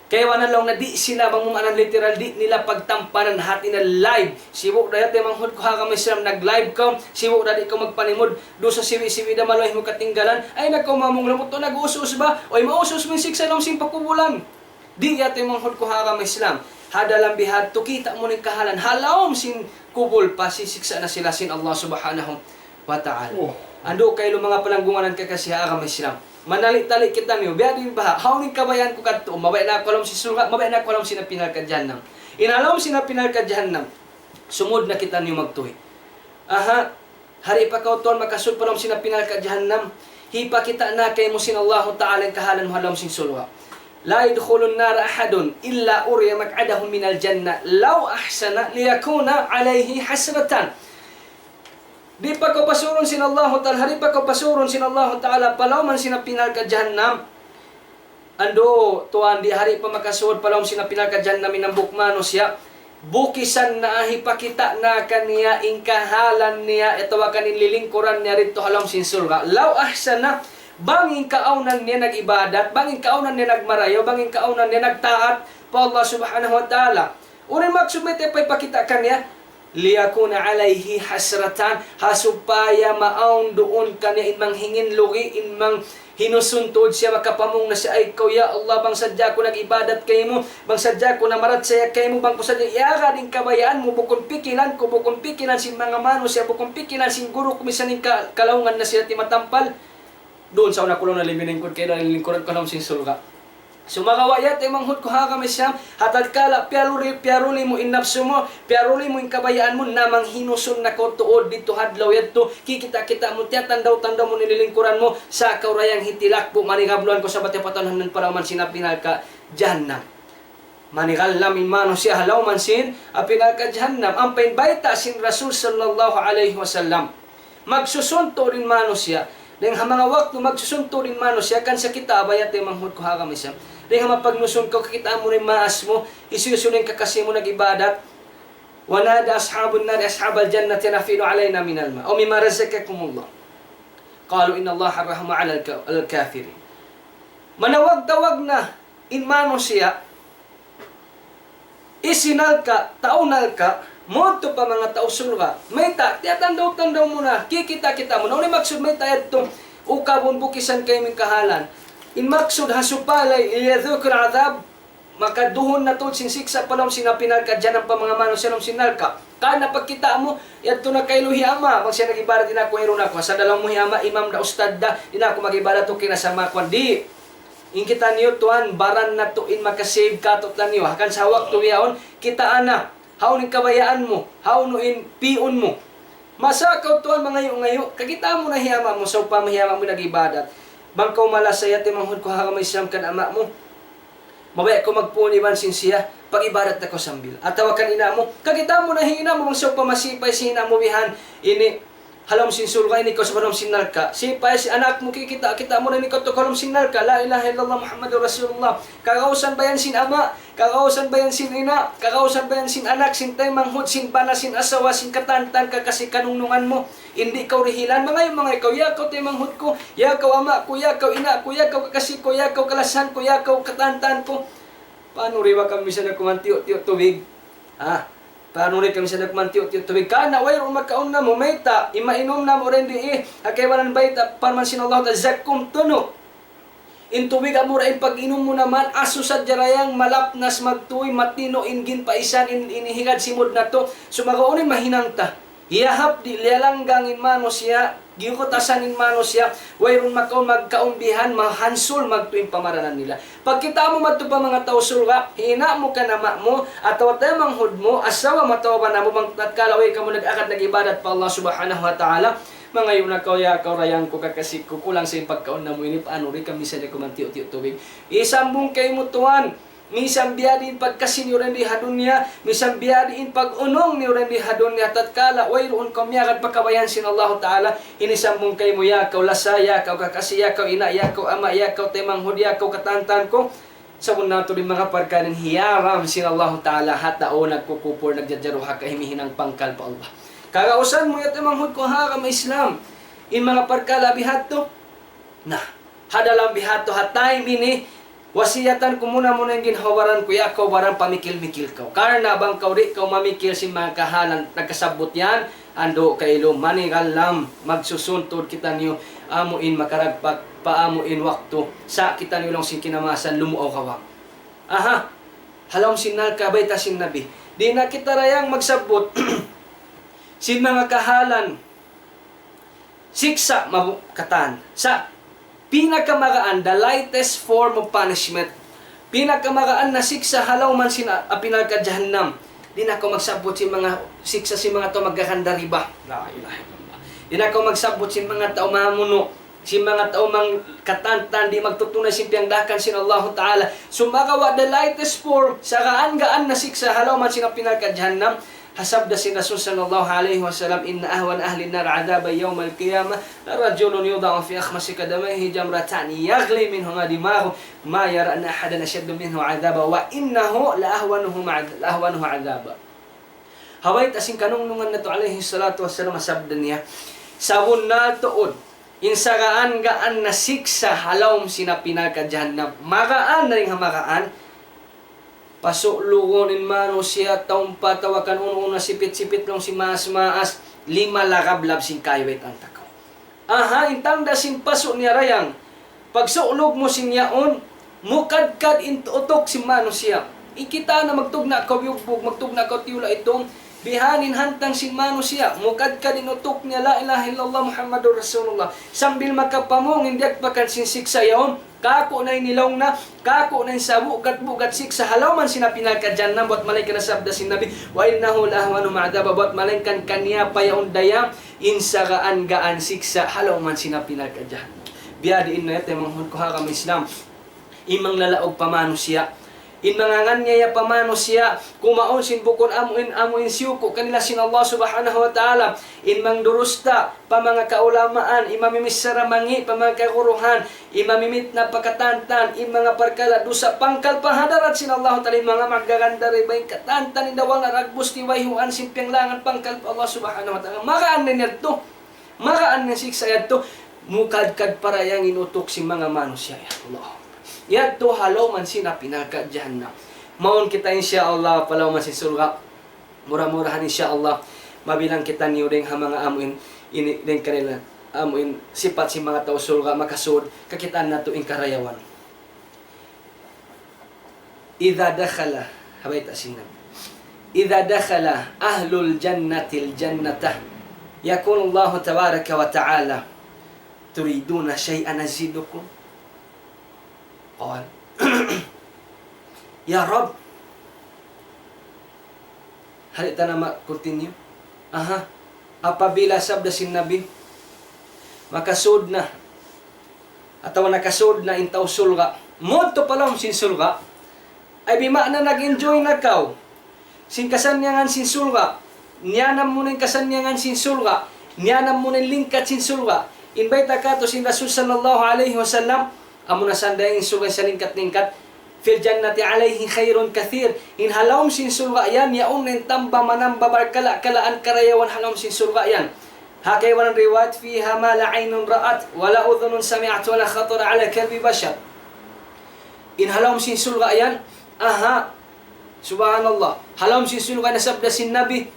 Kaibanan laung niya, di' sila, bang mu maana literal, di' nila pagtampanan, hati niya live. Sibu' da ya taymanghud ku ha agama Islam, nag-live kaw, sibu' da di' kaw magpanimud, dusa siwi'-siwi' da, maluhay mu katinggalan, ayaw na kaw mamung, lamud tuud nag-uus-us ba? Uy, maus-us mu in siksa' lawm sin pakubulan. Di' ya taymanghud ku ha agama Islam. Ha dalam biha' tu kita' mu in kahalan, ha lawm sin kubul pa sisiksa' na sila sin Allah Subhanahu wa Ta'ala. Oh. Andu' kailu manga palanggungan kakasi ha agama Islam. Manali-tali kitaniyu, biya' diin baha', hawnu in kabayaan ku kadtu, mabaya' na aku ha lawm sin surga', mabaya' na aku ha lawm sin api narka' jahannam. In ha lawm sin api narka' jahannam, sumud na kitaniyu magtuy. Aha, ha di' pa kaw tuwan makasud pa lawm sin api narka' jahannam, hipakita' na kaymu sin Allahu Ta'ala in kahalan mu ha lawm sin surga'. لا يدخل النار أحد إلا أري مقعده من الجنة لو أحسن ليكون عليه حسرة. Di' pa kaw pasurun sin Allahu Ta'ala, ha di' pa kaw pasurun sin Allahu Ta'ala pa lawm sin api narka' jahannam. Andu', tuwan, di' ha di' pa makasud pa lawm sin api narka' jahannam in hambuuk manusiya'. Bukisan na, hipakita' na kaniya in kahalan niya, atawa kan in lilingkuran niya didtu ha lawm sin surga'. لو أحسن, bang in kaawnan niya nag-ibadat, bang in kaawnan niya nagmarayaw, bang in kaawnan niya nagtaat pa Allah Subhanahu wa Ta'ala. Unu in maksud mayta' pa hipakita' kaniya? ليكون عليه حسرة, ha supaya maawn duun kaniya in manghingi' lugi', in manghinusun tuud siya, makapamung na siya, "Ay kaw, ya Allah, bang sadja aku nag-ibadat kaymu, bang sadja aku namarachaya kaymu, bang ku sadja iyagad in kabayaan mu, bukun pikilan ku, bukun pikilan sin manga manusiya', bukun pikilan sin guru ku, misan in ka-, kalaungan na sila timatampal." Duun sa' una ku laung na liminingkud kaymu, lilingkuran ku ha lawm sin surga'. Sumagawa' ya taymanghud ku ha agama Islam, ha tatkala piyaruli, piyaruli mu in napsu mu, piyaruli mu in kabayaan mu, na manghinusun na kaw tuud didtu ha adlaw yadtu, kikita'-kita' mu, tiyatandaw-tandaw mu in lilingkuran mu, sa' kaw da yan hitilak bu, manigabluan kaw sa' bat hipatawhan pa lawm sin api narka' jahannam. Manigabluan in manusiya' ha lawm sin api narka' jahannam. Ampa in bayta' sin Rasul sallallahu alayhi wasallam. Magsusun tuud in manusiya'. Dayn ha manga waktu magsusun tuud in manusiya', kan sa kita' ba ya taymanghud ku ha agama Islam. Dayn ha mapagnusun kaw, kakitaan mu in maas mu, hisiyu-siyu in kakasi mu nag-ibadat. ونادى أصحاب النار أصحاب الجنة أن أفيضوا علينا من الماء أو مما رزقكم الله. قالوا إن الله حرمه على الك-، الكافرين. Manawag-tawag na in manusiya', hisiyu in nalka', tau nalka', madtu pa manga tau surga'. Mayta', tiyatandaw-tandaw mu na, kikita'-kita' mu na. Unu in maksud mayta' yadtu, ukabun bukisan kaymu in kahalan. In maksud ha supaya, ليذوقوا العذاب, makaduhun na tuud sin siksa' pa lawm sin api narka' jahannam pa manga manusiya' lawm sin narka'. Karna' pagkita' mu, yadtu na kailu hi ama', bang siya nag-ibadat, di' na aku, wayruun aku. Sa' da laung mu hi ama', imam da, ustad da, di' na aku mag-ibadat, okay na sa' makuan. Di'. In kitaniyu tuwan, baran natu' in maka-save katu'taniyu. Hangkan sa' waktu yaun, kitaa na. Hawnu in kabayaan mu, hawnu in pi'un mu. Masa kaw tuwan mangayu'-ngayu', kakitaan mu na hi ama' mu, sawpama hi ama' mu nag-ibadat. Bang kaw malasa ya taymanghud ku ha agama Islam kan ama' mu. Mabaya' kaw magpun iban sin siya, pag-ibadat na kaw sambil. Atawa kan ina' mu, kakitaan mu na hi ina' mu, bang sawpama sipay sin ina' mu bihan, ini, ha lawm sin surga', ini kaw sa' ha lawm sin narka'. Sipay sin anak mu, kikita'-kita' mu na ini kaw tu ha lawm sin narka'. لا إله إلا الله محمد رسول الله. Kagausan ba yan sin ama', kagausan ba yan sin ina', kagausan ba yan sin anak, sin taymanghud, sin bana, sin asawa, sin katantan, kakasi kanungnungan mu. Di' kaw dihilan, mangayu'-mangayu' kaw, ya kaw taymanghud ku, ya kaw ama' ku, ya kaw ina' ku, ya kaw kakasi ku, ya kaw kalasahan ku, ya kaw katantan ku. Paanu di' ba kami sa' na kuman tiyu'-tiyu' tubig? Ha? Paanu di' kami sa' na kuman tiyu'-tiyu' tubig? Karna' wayruun makaun namu', mayta', in mainum namu' dayn di, ha kaibanan bayta', parman sin Allah Ta'ala, zakkum tunu'. In tubig amura in pag-inum mu naman, asu sadja dayang malapnas magtuy, matino in ginpaisan in, in higad simud natu'. Sumagawa' unu in mahinang ta. Hiyahap di' liyalanggang in manusiya', giyukutasan in manusiya', wayruun makaun magkaun bihan, mahansul magtuy in pamaranan nila. Pagkita' mu madtu pa manga tau surga', hi ina' mu kan ama' mu, atawa taymanghud mu, asawa mu atawa bana mu, bang tatkala way kamu nag-agad nag-ibadat pa Allah Subhanahu wa Ta'ala, mangayu' na kaw, ya kaw dayang ku, kakasi ku, kulang sa in pagkaun namu' ini, paanu di' kami sa' na kuman tiyu'-tiyu' tubig? Isambung kaymu tuwan, misan biya' diin pagkasi niyu dayn di ha dunya, misan biya' diin pag-unung niyu dayn di ha dunya, tatkala wayruun kaw miyagad pa kabayaan sin Allahu Ta'ala, ini sambung kaymu, ya kaw lasa, ya kaw kakasi, ya kaw ina', ya kaw ama', ya kaw taymanghud, ya kaw katantan ku. Sabunnal tuud in manga parkala' yan hiyaram sin Allahu Ta'ala ha tau nagkukupur, nagjajaruha, ka himihinang pangkal pa Allah. Kagausan mu ya taymanghud ku ha agama Islam, in manga parkala' bihadtu. Na, ha dalam bihadtu, ha time ini, wasiyatan ku muna-muna in ginhawa-baran ku, ya kaw baran pamikil-mikil kaw. Karna' bang kaw di' kaw mamikil sin manga kahalan nagkasabbut yan, andu' kailu manigalam, magsusun tuud kitaniyu, amu in makaragpak pa amu in waktu, sa' kitaniyu laung sin kinamaasan lumuaw kawang. Aha. Ha lawm sin narka', bayta' sin Nabi. Di' na kita dayang magsabbut sin manga kahalan siksa' mabu-, katan. Sa' pinakamagaan, the lightest form of punishment. Pinakamagaan na siksa' ha lawm sin a-, api narka' jahannam. Di' na aku magsabbut sin manga siksa' sin manga tau magkakanda riba. La ilaha illallah. Di' na aku magsabbut sin manga tau mamunu'. Sin manga tau mangkatantan, di' magtutunay sin piyangdaakan sin Allahu Ta'ala. Sumagawa' the lightest form, sagaan-gaan na siksa' ha lawm sin api narka' jahannam. Ha sabda sin Rasul sallallahu alayhi wasallam, إن أهون أهل النار عذابا يوم القيامة رجل يوضع في أخمص قدميه جمرتان يغلي منهما دماغه ما يرى أن أحدا أشد منه عذابا وإنه لأهونه عذ-، لأهونه عذابا. Ha bayta' sin kanungnungan natu' alayhi salatu wassalam, ha sabda niya, sabunnal tuud, in sagaan-gaan na siksa' ha lawm sin api narka' jahannam. Magaan na in ha magaan. Pasu'lugun in manusiya', taumpa, tawakan unu-unu, sipit-sipit laung sin maas-maas, lima lagablab sin kayu, baytaan ta kaw. Aha, in tanda' sin pasu' niya dayang. Pagsu'lug mu sin yaun, mukadkad in utuk sin manusiya'. In kita na magtugna' kaw biyugbug, magtugna' kaw tiyula' itung, bihan in hantang sin manusiya'. Mukadkad in utuk niya, لا إله إلا الله محمد رسول الله. Sambil makapamung in diyagpakan sin siksa' yaun, kaku' na in ilaung na, kaku' na in sabugat-bugat siksa' ha lawm sin api narka' jahannam, buwat malayngkan na sabda sin Nabi, وإنه لأهونهم عذابا, buwat malayngkan kaniya pa yaun dayang, in sagaan-gaan siksa' ha lawm sin api narka' jahannam. Biya' diin na yadtu, taymanghud ku ha agama Islam. In manglalaug pa manusiya'. In manganganiaya pa manusiya'. Kumaun sin bukun amu in, amu in siyuku' kanila sin Allah Subhanahu wa Ta'ala. In mangdurusta pa manga kaulamaan. In mamimichara mangi' pa manga kaguruhan. In mamimit na pa katantan, in manga parkala' dusa pangkal pa hadarat sin Allahu Ta'ala, in manga magkakanda riba, in katantan, in dawal na ragbus, tiwayhuan sin piyanglangan pangkal pa Allah Subhanahu wa Ta'ala. Magaan na yadtu. Magaan na siksa' yadtu. Mukadkad pa dayang in utuk sin manga manusiya'. Ya Allah. Yadtu ha lawm sin api narka' jahannam. Mawn kita insya Allah pa lawm sin surga'. Mura-murahan, insya Allah, mabilang kitaniyu dayn ha manga amu in, ini, dayn kanila, amu in sipat sin manga tau surga', makasud, kakitaan natu' in karayawan. إذا دخل, ha bayta' sin Nabi. إذا دخل أهل الجنة الجنة يقول الله تبارك وتعالى: تريدون شيئا أزيدكم؟ قال: يا رب. Hali ta na ma-continue. Aha. Apabila sabda sin Nabi, makasud na, atawa nakasud na in tau surga', mudtu pa lawm sin surga', ay bima'na nag-enjoy na kaw sin kasannyangan sin surga', niyanam mu na in kasannyangan sin surga', niyanam mu na in lingkat sin surga'. In bayta' katu' sin Rasul sallallahu alayhi wasallam, amu na sanda in surga' salingkat-lingkat. في الجنة عليه خير كثير. In ha lawm sin surga' yan, yaun in tamba manamba barkala'-kalaan karayawan ha lawm sin surga' yan. Ha kaibanan riwayat, فيها ما لا عين رأت ولا أذن سمعت ولا خطر على قلب بشر. In ha lawm sin surga' yan, aha, subhanallah. Ha lawm sin surga' yan, sabda sin Nabi,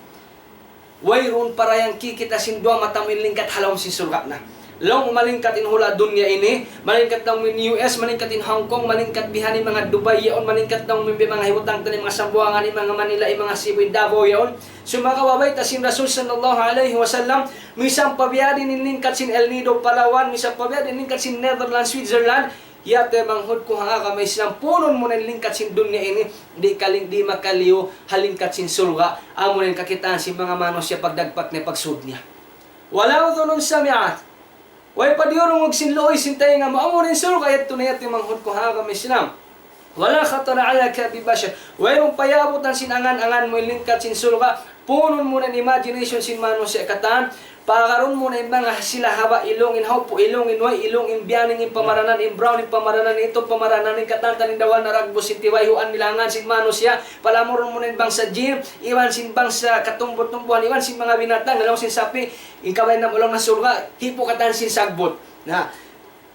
wayruun pa dayang kikita' sin duwa mata mu in lingkat ha lawm sin surga' na. Laung mu malingkat in hula' dunya ini, malingkat laung mu in U S, malingkat in Hong Kong, malingkat bihan in manga Dubai yaun, malingkat laung mu in manga hibutang ta in manga Sambuwangan, in manga Manila, in manga Cebu, in Davao yaun. Sumagawa' bayta' sin Rasul sallallahu alayhi wasallam, misan pa biya' diin in lingkat sin El Nido, Palawan, misan pa biya' diin in lingkat sin Netherlands, Switzerland, ya taymanghud ku ha agama Islam, puunun mu na in lingkat sin dunya ini, di' kaling-, di' makaliyu ha lingkat sin surga', amu na in kakitaan sin manga manusiya' pagdagpak niya, pagsud niya. ولا أذن سمعت. Way pa diyurungug sin luuy sin taynga mu, amu na in surga', yadtu na ya taymanghud ku ha agama Islam. ولا خطر على قلب بشر. Wayruun pa yaabutan sin angan-angan mu in lingkat sin surga', puunun mu na in imagination sin manusiya' katan, paagarun mu na in manga sila haba' ilung, in hawpu' ilung, in way ilung, in biyaning, in pamaranan, in brown, in pamaranan, in itum pamaranan, in katantan, in dawal na ragbus, in tiwayhuan nila angan sin manusiya', palamurun mu na in bangsa jin, iban sin bangsa katumbu-tumbuhan, iban sin manga binatang, laung sin sapi', in kabayaan mu laung na surga', hipu' katan sin sagbut. Na,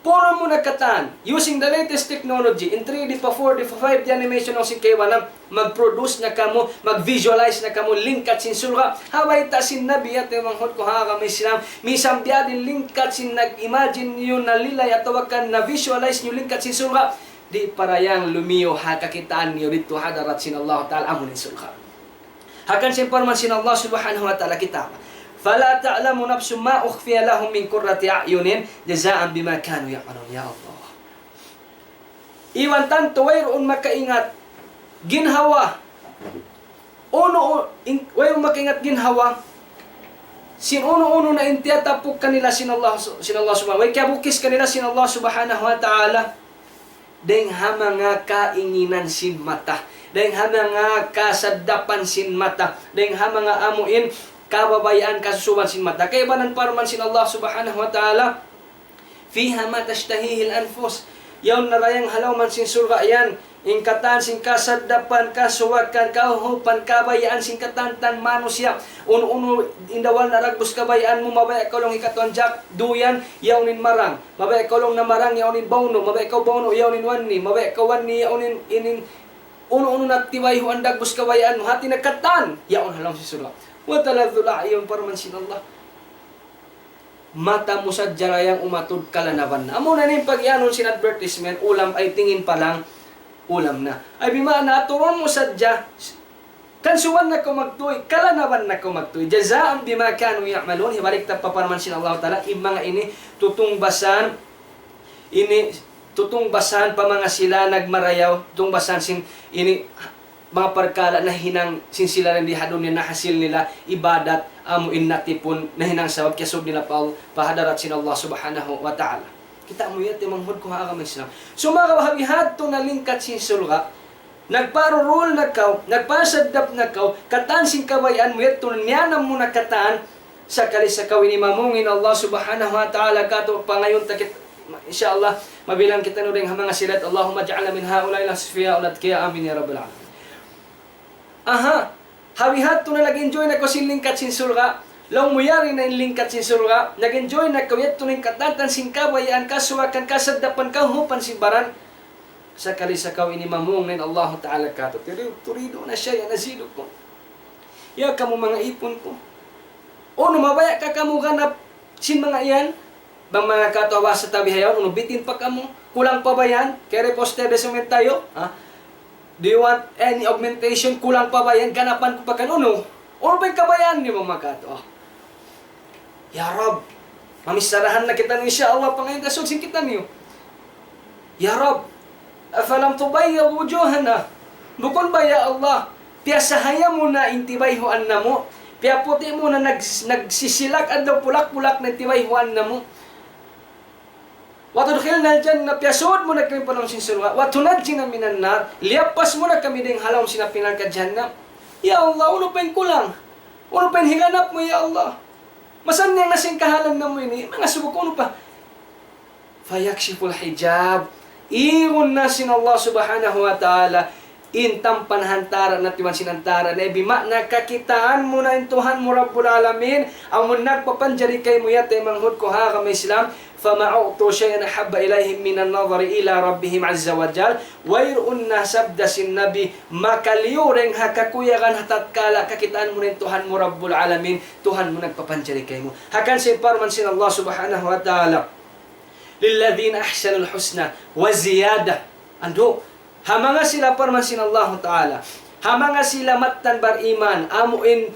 puunun mu na katan, using the latest technology, in three D pa four D pa five D animation laung sin kaibanan, mag-produce na kamu, mag-visualize na kamu, lingkat sin surga'. Ha bayta' sin Nabi, ya taymanghud ku ha agama Islam, misan biya' diin lingkat sin nag-imagine niyu, nalilay atawa kan na-visualize niyu lingkat sin surga'. Di' parayang lumiyu ha kakitaan niyu didtu ha hadarat sin Allah Ta'ala amu in surga'. Hangkan sin parman sin Allah Subhanahu wa Ta'ala kita'. فلا تعلم نفس ما أخفي لهم من قرة أعين جزاء بما كانوا يعملون. Ya Allah. Iban tantu wayruun makaingat ginhawa unu, in, way makaingat ginhawa sin unu-unu na in tiyatapuk kanila sin Allah, sin Allah Subhanahu, way kiyabukis kanila sin Allah Subhanahu wa Ta'ala. Dayng ha manga kainginan sin mata, dayng ha manga kasaddapan sin mata, dayng ha manga amu in kababayaan kasusuban sin mata. Kaibanan parman sin Allah Subhanahu wa Ta'ala, فيها ما تشتهيه الأنفس. Yaun na dayng ha lawm sin surga' yan in katan sin kasaddapan, kasuwakan, kauhupan, kabayaan sin katan-katan manusiya'. Unu-unu in dawal na dagbus kabayaan mu, mabaya' kaw laung hikatuan jak, duyan, yaun in marang. Mabaya' kaw laung na marang, yaun in bawnu'. Mabaya' kaw bawnu', yaun in wanni. Mabaya' kaw wanni, yaun in, in, in unu-unu na tibayhuan dagbus kabayaan mu. Hati na katan, yaun ha lawm sin surga'. وتلذ الأعين, parman sin Allah. Mata mu sadja dayng umatud kalanaban na. Amu na in pagiyanun sin advertisement, ulam ay tingin pa lang, ulam na. Ay bima'na, aturun mu sadja, kansuban na kaw magtuy, kalanaban na kaw magtuy. جزاء بما كانوا يعملون, hibalik ta pa parman sin Allah Ta'ala, in manga ini tutungbasan, ini tutungbasan pa manga sila nagmarayaw, tutungbasan sin ini manga parkala' nahinang sin sila di ha dunya, nahasil nila ibadat, amu in natipun, nahinang sabab kiyasud nila pa, pa hadarat sin Allah Subhanahu wa Ta'ala. Kita' mu yan, taymanghud ku ha agama Islam. Sumagawa' ha bihadtu na lingkat sin surga', nagparurul na kaw, nagpasaddap na kaw, katan sin kabayaan mu yadtu, niyanam mu na katan, sakali sa kaw ini mamung in Allah Subhanahu wa Ta'ala katu'. Pangayun ta kit-, insya Allah, mabilang kitaniyu dayng ha manga sila, اللهم اجعلنا من هؤلاء الأصفياء الأتقياء، آمين يا رب العالمين. Aha, ha bihadtu na nag-enjoy na kaw sin lingkat sin surga', laung mu yari na in lingkat sin surga', nag-enjoy na kaw yadtu na in katan-katan sin kabayaan, kasuwakan, kasaddapan, kauhupan sin baran. Sakali sa kaw ini mamung na in Allah Ta'ala katu', تريدون شيئا أزيدكم. Ya kamu manga ipun ku. Unu, mabaya' ka kamu ganap sin manga yan? Bang manga katu' bahasa ta bihaun, unu, bitin pa kamu? Kulang pa ba yan? Kere poster de sementayo? Ha? Do you want any augmentation? Kulang pa ba yan? Ganapan ku pa kan unu? Unu pa in kabayaan niyu manga katu'? Ya Rabb, mamicharahan na kitaniyu, insya Allah, pangayun ta sud sin kitaniyu. Ya Rabb, أفلم تبيض وجوهنا. Bukun ba, ya Allah, piyasahaya mu na in tibayhuan namu', piyaputi' mu na nag-, nagsisilak adlaw pulak-pulak na in tibayhuan namu'. وتدخلنا الجنة, piyasud mu na kami pa lawm sin surga'. وتنجينا من النار, liyappas mu na kami dayng ha lawm sin api narka' jahannam. Ya Allah, unu pa in kulang? Unu pa in higanap mu, ya Allah? Masannyang na sin kahalan namu' ini, manga suku, unu pa? فيكشف الحجاب. Igun na sin Allah Subhanahu wa Ta'ala in tampan hantara' natu' iban sin hantara' niya. Bima'na kakitaan mu na in Tuhan mu Rabbul Alamin, amun nagpapanjari kaymu, ya taymanghud ku ha agama Islam. فما أعطوا شيئا أحب إليهم من النظر إلى ربهم عز وجل. Wayruun na, sabda sin Nabi, makaliyu dayng ha kakuyagan ha tatkala kakitaan mu na in Tuhan mu Rabbul Alamin, Tuhan mu nagpapanjari kaymu. Hangkan sin parman sin Allah Subhanahu wa Ta'ala, للذين أحسنوا الحسنى وزيادة. Andu', ha manga sila, parman sin Allahu Ta'ala, ha manga sila mattan bariman, amu in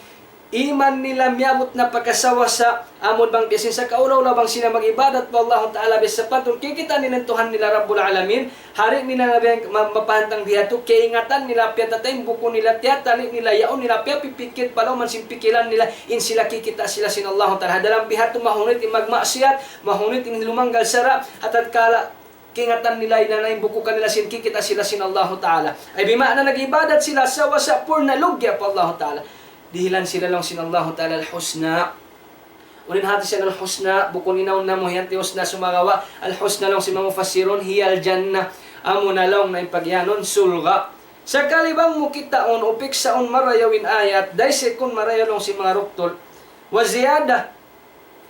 iman nila miyabut na pa kasawasa, amu bang biya' sin sakaula-ula bang sila mag-ibadat pa Allahu Ta'ala, biya' sapantun kikita' nila in Tuhan nila Rabbul Alamin, di' nila na biya' ma-, mapahantang bihadtu, kaingatan nila, piyatatay in buku nila, tiyatali nila, yaun nila, piyapipikil pa lawm sin pikilan nila, in sila kikita' sila sin Allahu Ta'ala. Ha dalam bihadtu mahunit in magmaksiyat, mahunit in lumanggal sara', ha tatkala kaingatan nila in anayin buku kanila sin kikita' sila sin Allahu Ta'ala. Ay bima'na nag-ibadat sila sawasa purna lugya pa Allahu Ta'ala. Dihilan sila laung sin Allahu Ta'ala الحسنى. Unu in hati sin الحسنى, bukun inaun namu' yan ti husna, sumagawa' الحسنى laung sin manga mufassirun, هي الجنة. Amu na laung na in pagiyanun surga'. Sakali bang mu kitaun, upiksaun marayaw in ayat, daysikun marayaw laung sin manga duktul. وزيادة.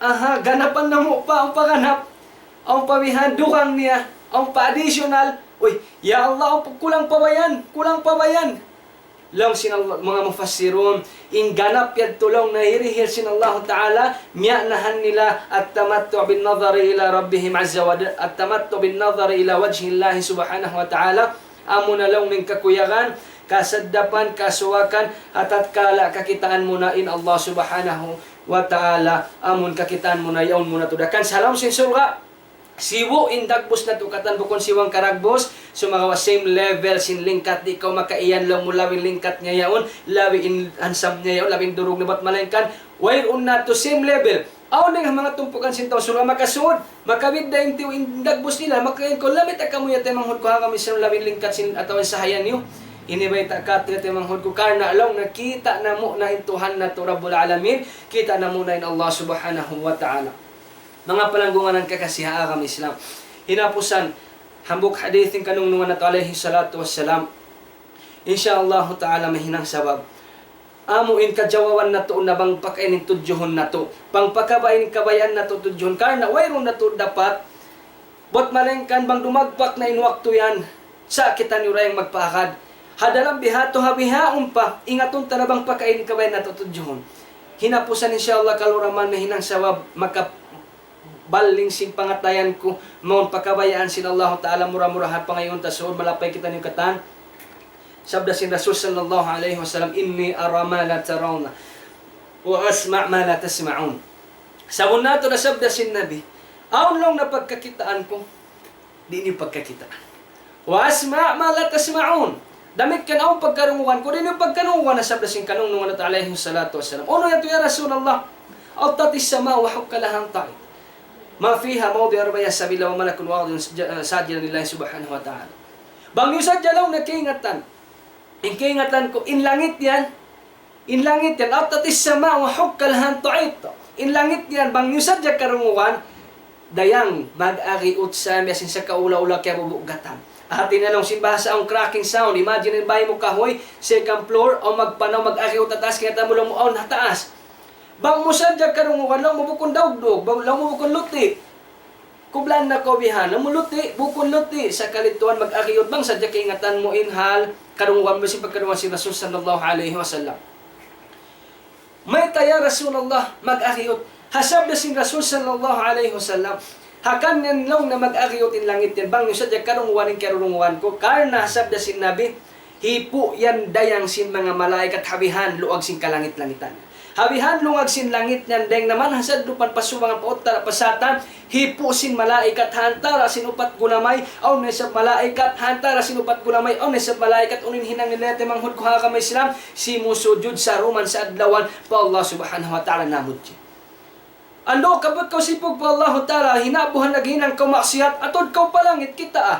Aha, ganapan namu' pa, awn pa ganap, awn pa bihan dugang niya, awn pa additional. Uy, ya Allah, awn pa, kulang pa ba yan? Kulang pa ba yan? Laung sin Allah, manga mufassirun, in ganap yadtu laung nahirihil sin Allahu Ta'ala, miyanahan nila التمتع بالنظر إلى ربهم عز وجل، التمتع بالنظر إلى وجه الله سبحانه وتعالى, amuna laung in kakuyagan, kasaddapan, kasuwakan, ha tatkala kakitaan mu na in Allah Subhanahu wa Ta'ala, amun kakitaan mu na yaun mu na tuud. Hangkan sa lawm sin surga', sibu' in dagbus natu' katan, bukun sibu' in karagbus, sumagawa' same level sin lingkat, di' kaw makaiyan laung mu labi in lingkat niya yaun, labi in handsome niya yaun, labi in durug niya, bat malaingkan, wayruun natu' same level. Awn dayn ha manga tumpukan sin tau surga' makasud, makabidda' in tiyu' in dagbus nila, makaingat kaw, "Lamita kamu ya taymanghud ku ha agama Islam, labi in lingkat sin atawa in sahaya niyu." Ini bayta' katu' ya taymanghud ku, karna' laung nakita' namu' na in Tuhan natu' Rabbul Alamin, kita' namu' na in Allah Subhanahu wa Ta'ala. Manga palanggungan kakasi ha agama Islam. Hinapusan, hambuuk hadith in kanungnungan natu' alayhi salatu wassalam. Insya Allahu Ta'ala mahinang sabab. Amu in kajawaban natu' na bang pakain in tudjuhun natu'. Bang pakabain kabayaan natu' tudjuhun. Karna' wayruun natu' dapat. Bat malaingkan bang dumagpak na in waktu yan. Sa' kitaniyu dayng magpaagad. Ha dalam biha' tu ha bihaun pa. Ingatun ta na bang pakain kabayaan natu' tudjuhun. Hinapusan insya Allah kalu ra man mahinang sabab maka balling sin pangatayan ku, mawn pa kabayaan sin Allahu Ta'ala, mura-murahan pangayuun ta suud malapay kitaniyu katan. Sabda sin Rasul sallallahu alayhi wasallam, إني أرى ما لا ترون وأسمع ما لا تسمعون. Sabunnal tuud na sabda sin Nabi, awn laung na pagkakitaan ku, di' niyu pagkakitaan. وأسمع ما لا تسمعون. Damikkiyan awn pagkarungugan ku, di' niyu pagkarungugan, na sabda sin kanungnungan natu' alayhi salatu wassalam. Unu yadtu ya Rasulullah? أطت السماء وحق لها أن تطئ. ما فيها موضع أربعة سبيل وملك واضع ساجدا لله سبحانه وتعالى. Bang niyu sadja laung na kaingatan. In kaingatan ku, in langit yan, In langit yan, أطت السماء وحق لها أن تطئ. In langit yan, bang niyu sadja karungugan, dayang mag-agiut sa biya' sin sakaula-ula kiyabubugatan. Hati niya laung sin bahasa, awn cracking sound. Imagine in bāy mu kahuy, second floor, awn magpanaw, mag-agiut ha taas, kaingatan mu laung mu awn ha taas. Bang mu sadja karungugan, laung mu bukun daugdug, bang laung mu bukun luti'. Kublaan na kaw bihan, amu luti', bukun luti', sakali tuwan mag-agiut bang sadja kaingatan mu in hal, karungugan mu sin pagkarungugan sin Rasul sallallahu alayhi wasallam. Mayta' ya Rasulullah mag-agiut? Ha sabda sin Rasul sallallahu alayhi wasallam, ha kaniya laung na mag-agiut in langit yan, bang niyu sadja karungugan in karurungugan ku, karna' ha sabda sin Nabi, hipu' yan dayang sin manga malaikat ha bihan luag sin kalangit-langitan. Ha bihan luag sin langit yan, dayng na man ha sadlupan, pa subangan, pa uttara, pa satan, hipu' sin malaikat ha antara' sin upat gulamay, awn na isab malaikat ha antara' sin upat gulamay, awn na isab malaikat, unu in hinang nila ya taymanghud ku ha agama Islam, simusujud saruman sa adlawan pa Allah Subhanahu wa Ta'ala namudji. Andu' ka bat kaw sipug pa Allahu Ta'ala, hinabuhan naghinang kaw maksiyat, atud kaw pa langit kita, ah.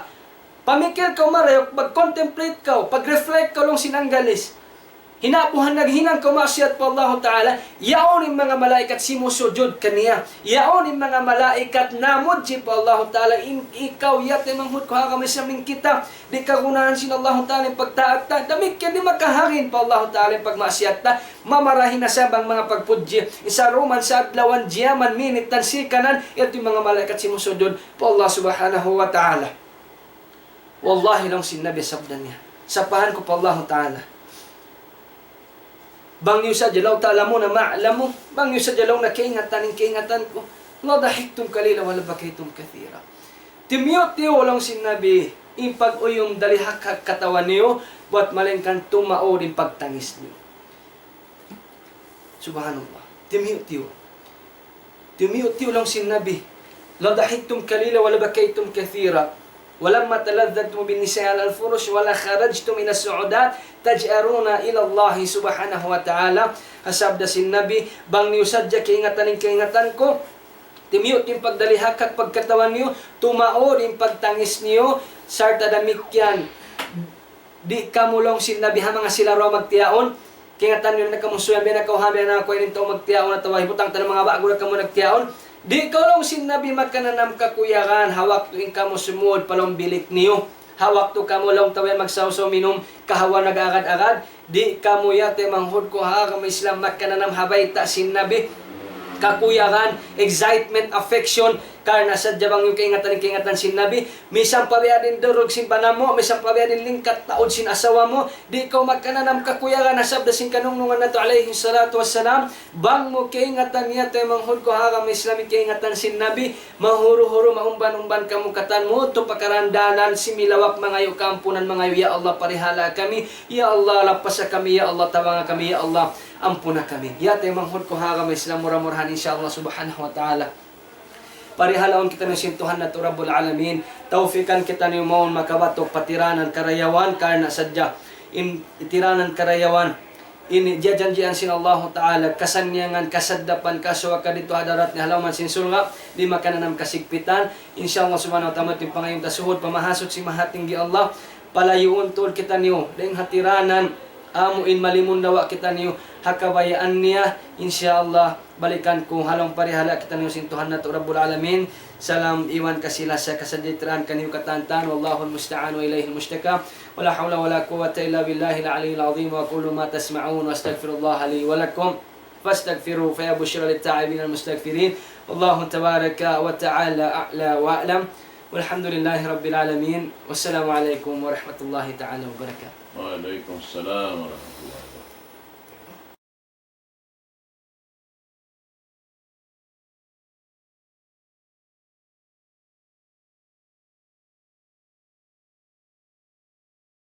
Pamikil kaw marayuk, pag-contemplate kaw, pag-reflect kaw laung sin Anggalis. Hinabuhan naghinang kaw maksiyat pa Allahu Ta'ala, yaun in manga malaikat simusujud kaniya. Yaun in manga malaikat namudji pa Allahu Ta'ala, in ikaw ya taymanghud ku ha agama Islam, in kita, di' kagunahan sin Allahu Ta'ala in pagtaat ta, damikkiyan di' makaharin pa Allahu Ta'ala in pagmaksiyat ta, mamarahi na sa bang manga pagpudji, saruman sa adlawan, jiyaman, minitan, sikanan, yadtu in manga malaikat simusujud pa Allah Subhanahu wa Ta'ala. Wallahi laung sin Nabi sabda niya, sapahan ku pa Allahu Ta'ala. Bang niyu sadja لو تعلمون ما أعلم, bang niyu sadja laung na kaingatan in kaingatan ku, لضحكتم قليلا ولبكيتم كثيرا. Timiyu'-tiyu' laung sin Nabi, in pag-uyum dalihak-hak katawa niyu, bat malaingkan tumaud in pagtangis niyu. Subhanallah. Timiyu'-tiyu'. Timiyu'-tiyu' laung sin Nabi. لضحكتم قليلا ولبكيتم كثيرا. ولما تلذذتم بالنساء على الفرش ولخرجتم إلى الصعودات تجأرون إلى الله سبحانه وتعالى. Ha sabda sin Nabi, bang niyu sadja kaingatan in kaingatan ku, timiyu' in pagdalihak-hak pagkatawa niyu, tumaud in pagtangis niyu, sarta' damikkiyan di' kamu laung sin Nabi ha manga sila ra magtiyaun. Kaingatan niyu na kamu suyan, biya' na kaw ha, biya' na aku ini tau magtiyaun atawa hibutang ta na manga ba'gu na kamu nagtiyaun. Di' kaw laung sin Nabi makananam kakuyagan ha waktu in kamu sumud pa lawm bilik niyu. Ha waktu kamu laung ta yan magsawsaw minum, kahawa nag-agad-agad. Di' kamu ya taymanghud ku ha agama Islam makananam ha bayta' sin Nabi. Kakuyagan, excitement, affection, Karna' sadja bang mu kaingatan in kaingatan sin Nabi, misan pa biya' diin durug sin bana mu, misan pa biya' diin lingkat taud sin asawa mu, di' kaw magkananam kakuyagan ha sabda sin kanungnungan natu' alayhi salatu wassalam, bang mu kaingatan niya taymanghud ku ha agama Islam in kaingatan sin Nabi, mahuru-huru maumban-umban kamu katan mu, tu pakarandanan, similawak mangayu' kaampunan, mangayu', "Ya Allah, parihala kami, ya Allah, lapasa kami, ya Allah, tabanga kami, ya Allah, ampuna kami." Ya taymanghud ku ha agama Islam, mura-murahan, insya Allah subhanahu wa ta'ala. Parihalaun kitaniyu sin Tuhan natu' Rabbul Alamin. Tawfikan kitaniyu mawn makabatuk pa tiranan karayawan karna' sadja in tiranan karayawan ini jiyajanjian sin Allahu Ta'ala, kasannyangan, kasaddapan, kasuwakan didtu ha hadarat niya ha lawm sin surga', di' makananam kasigpitan. Insya Allah subhanahu wa ta'ala, in pangayuun ta suhud pa Mahasuchi Mahatinggi Allah, palayuun tuud kitaniyu dayn ha tiranan amu in malimundawa kitaniyu ha kabayaan niya. Insya Allah, balikan ku ha lawm parihala kitaniyu sin Tuhan natu' Rabbul Alamin. Salam iban kasi-lasa, kasajahitraan kaniyu katan-katan. والله المستعان وإليه المشتكى. ولا حول ولا قوة إلا بالله العلي العظيم. وأقول ما تسمعون وأستغفر الله لي ولكم فاستغفروه فيا بشرى للتائبين المستغفرين. والله تبارك وتعالى أعلى وأعلم. والحمد لله رب العالمين. والسلام عليكم ورحمة الله تعالى وبركاته. وعليكم السلام ورحمة الله.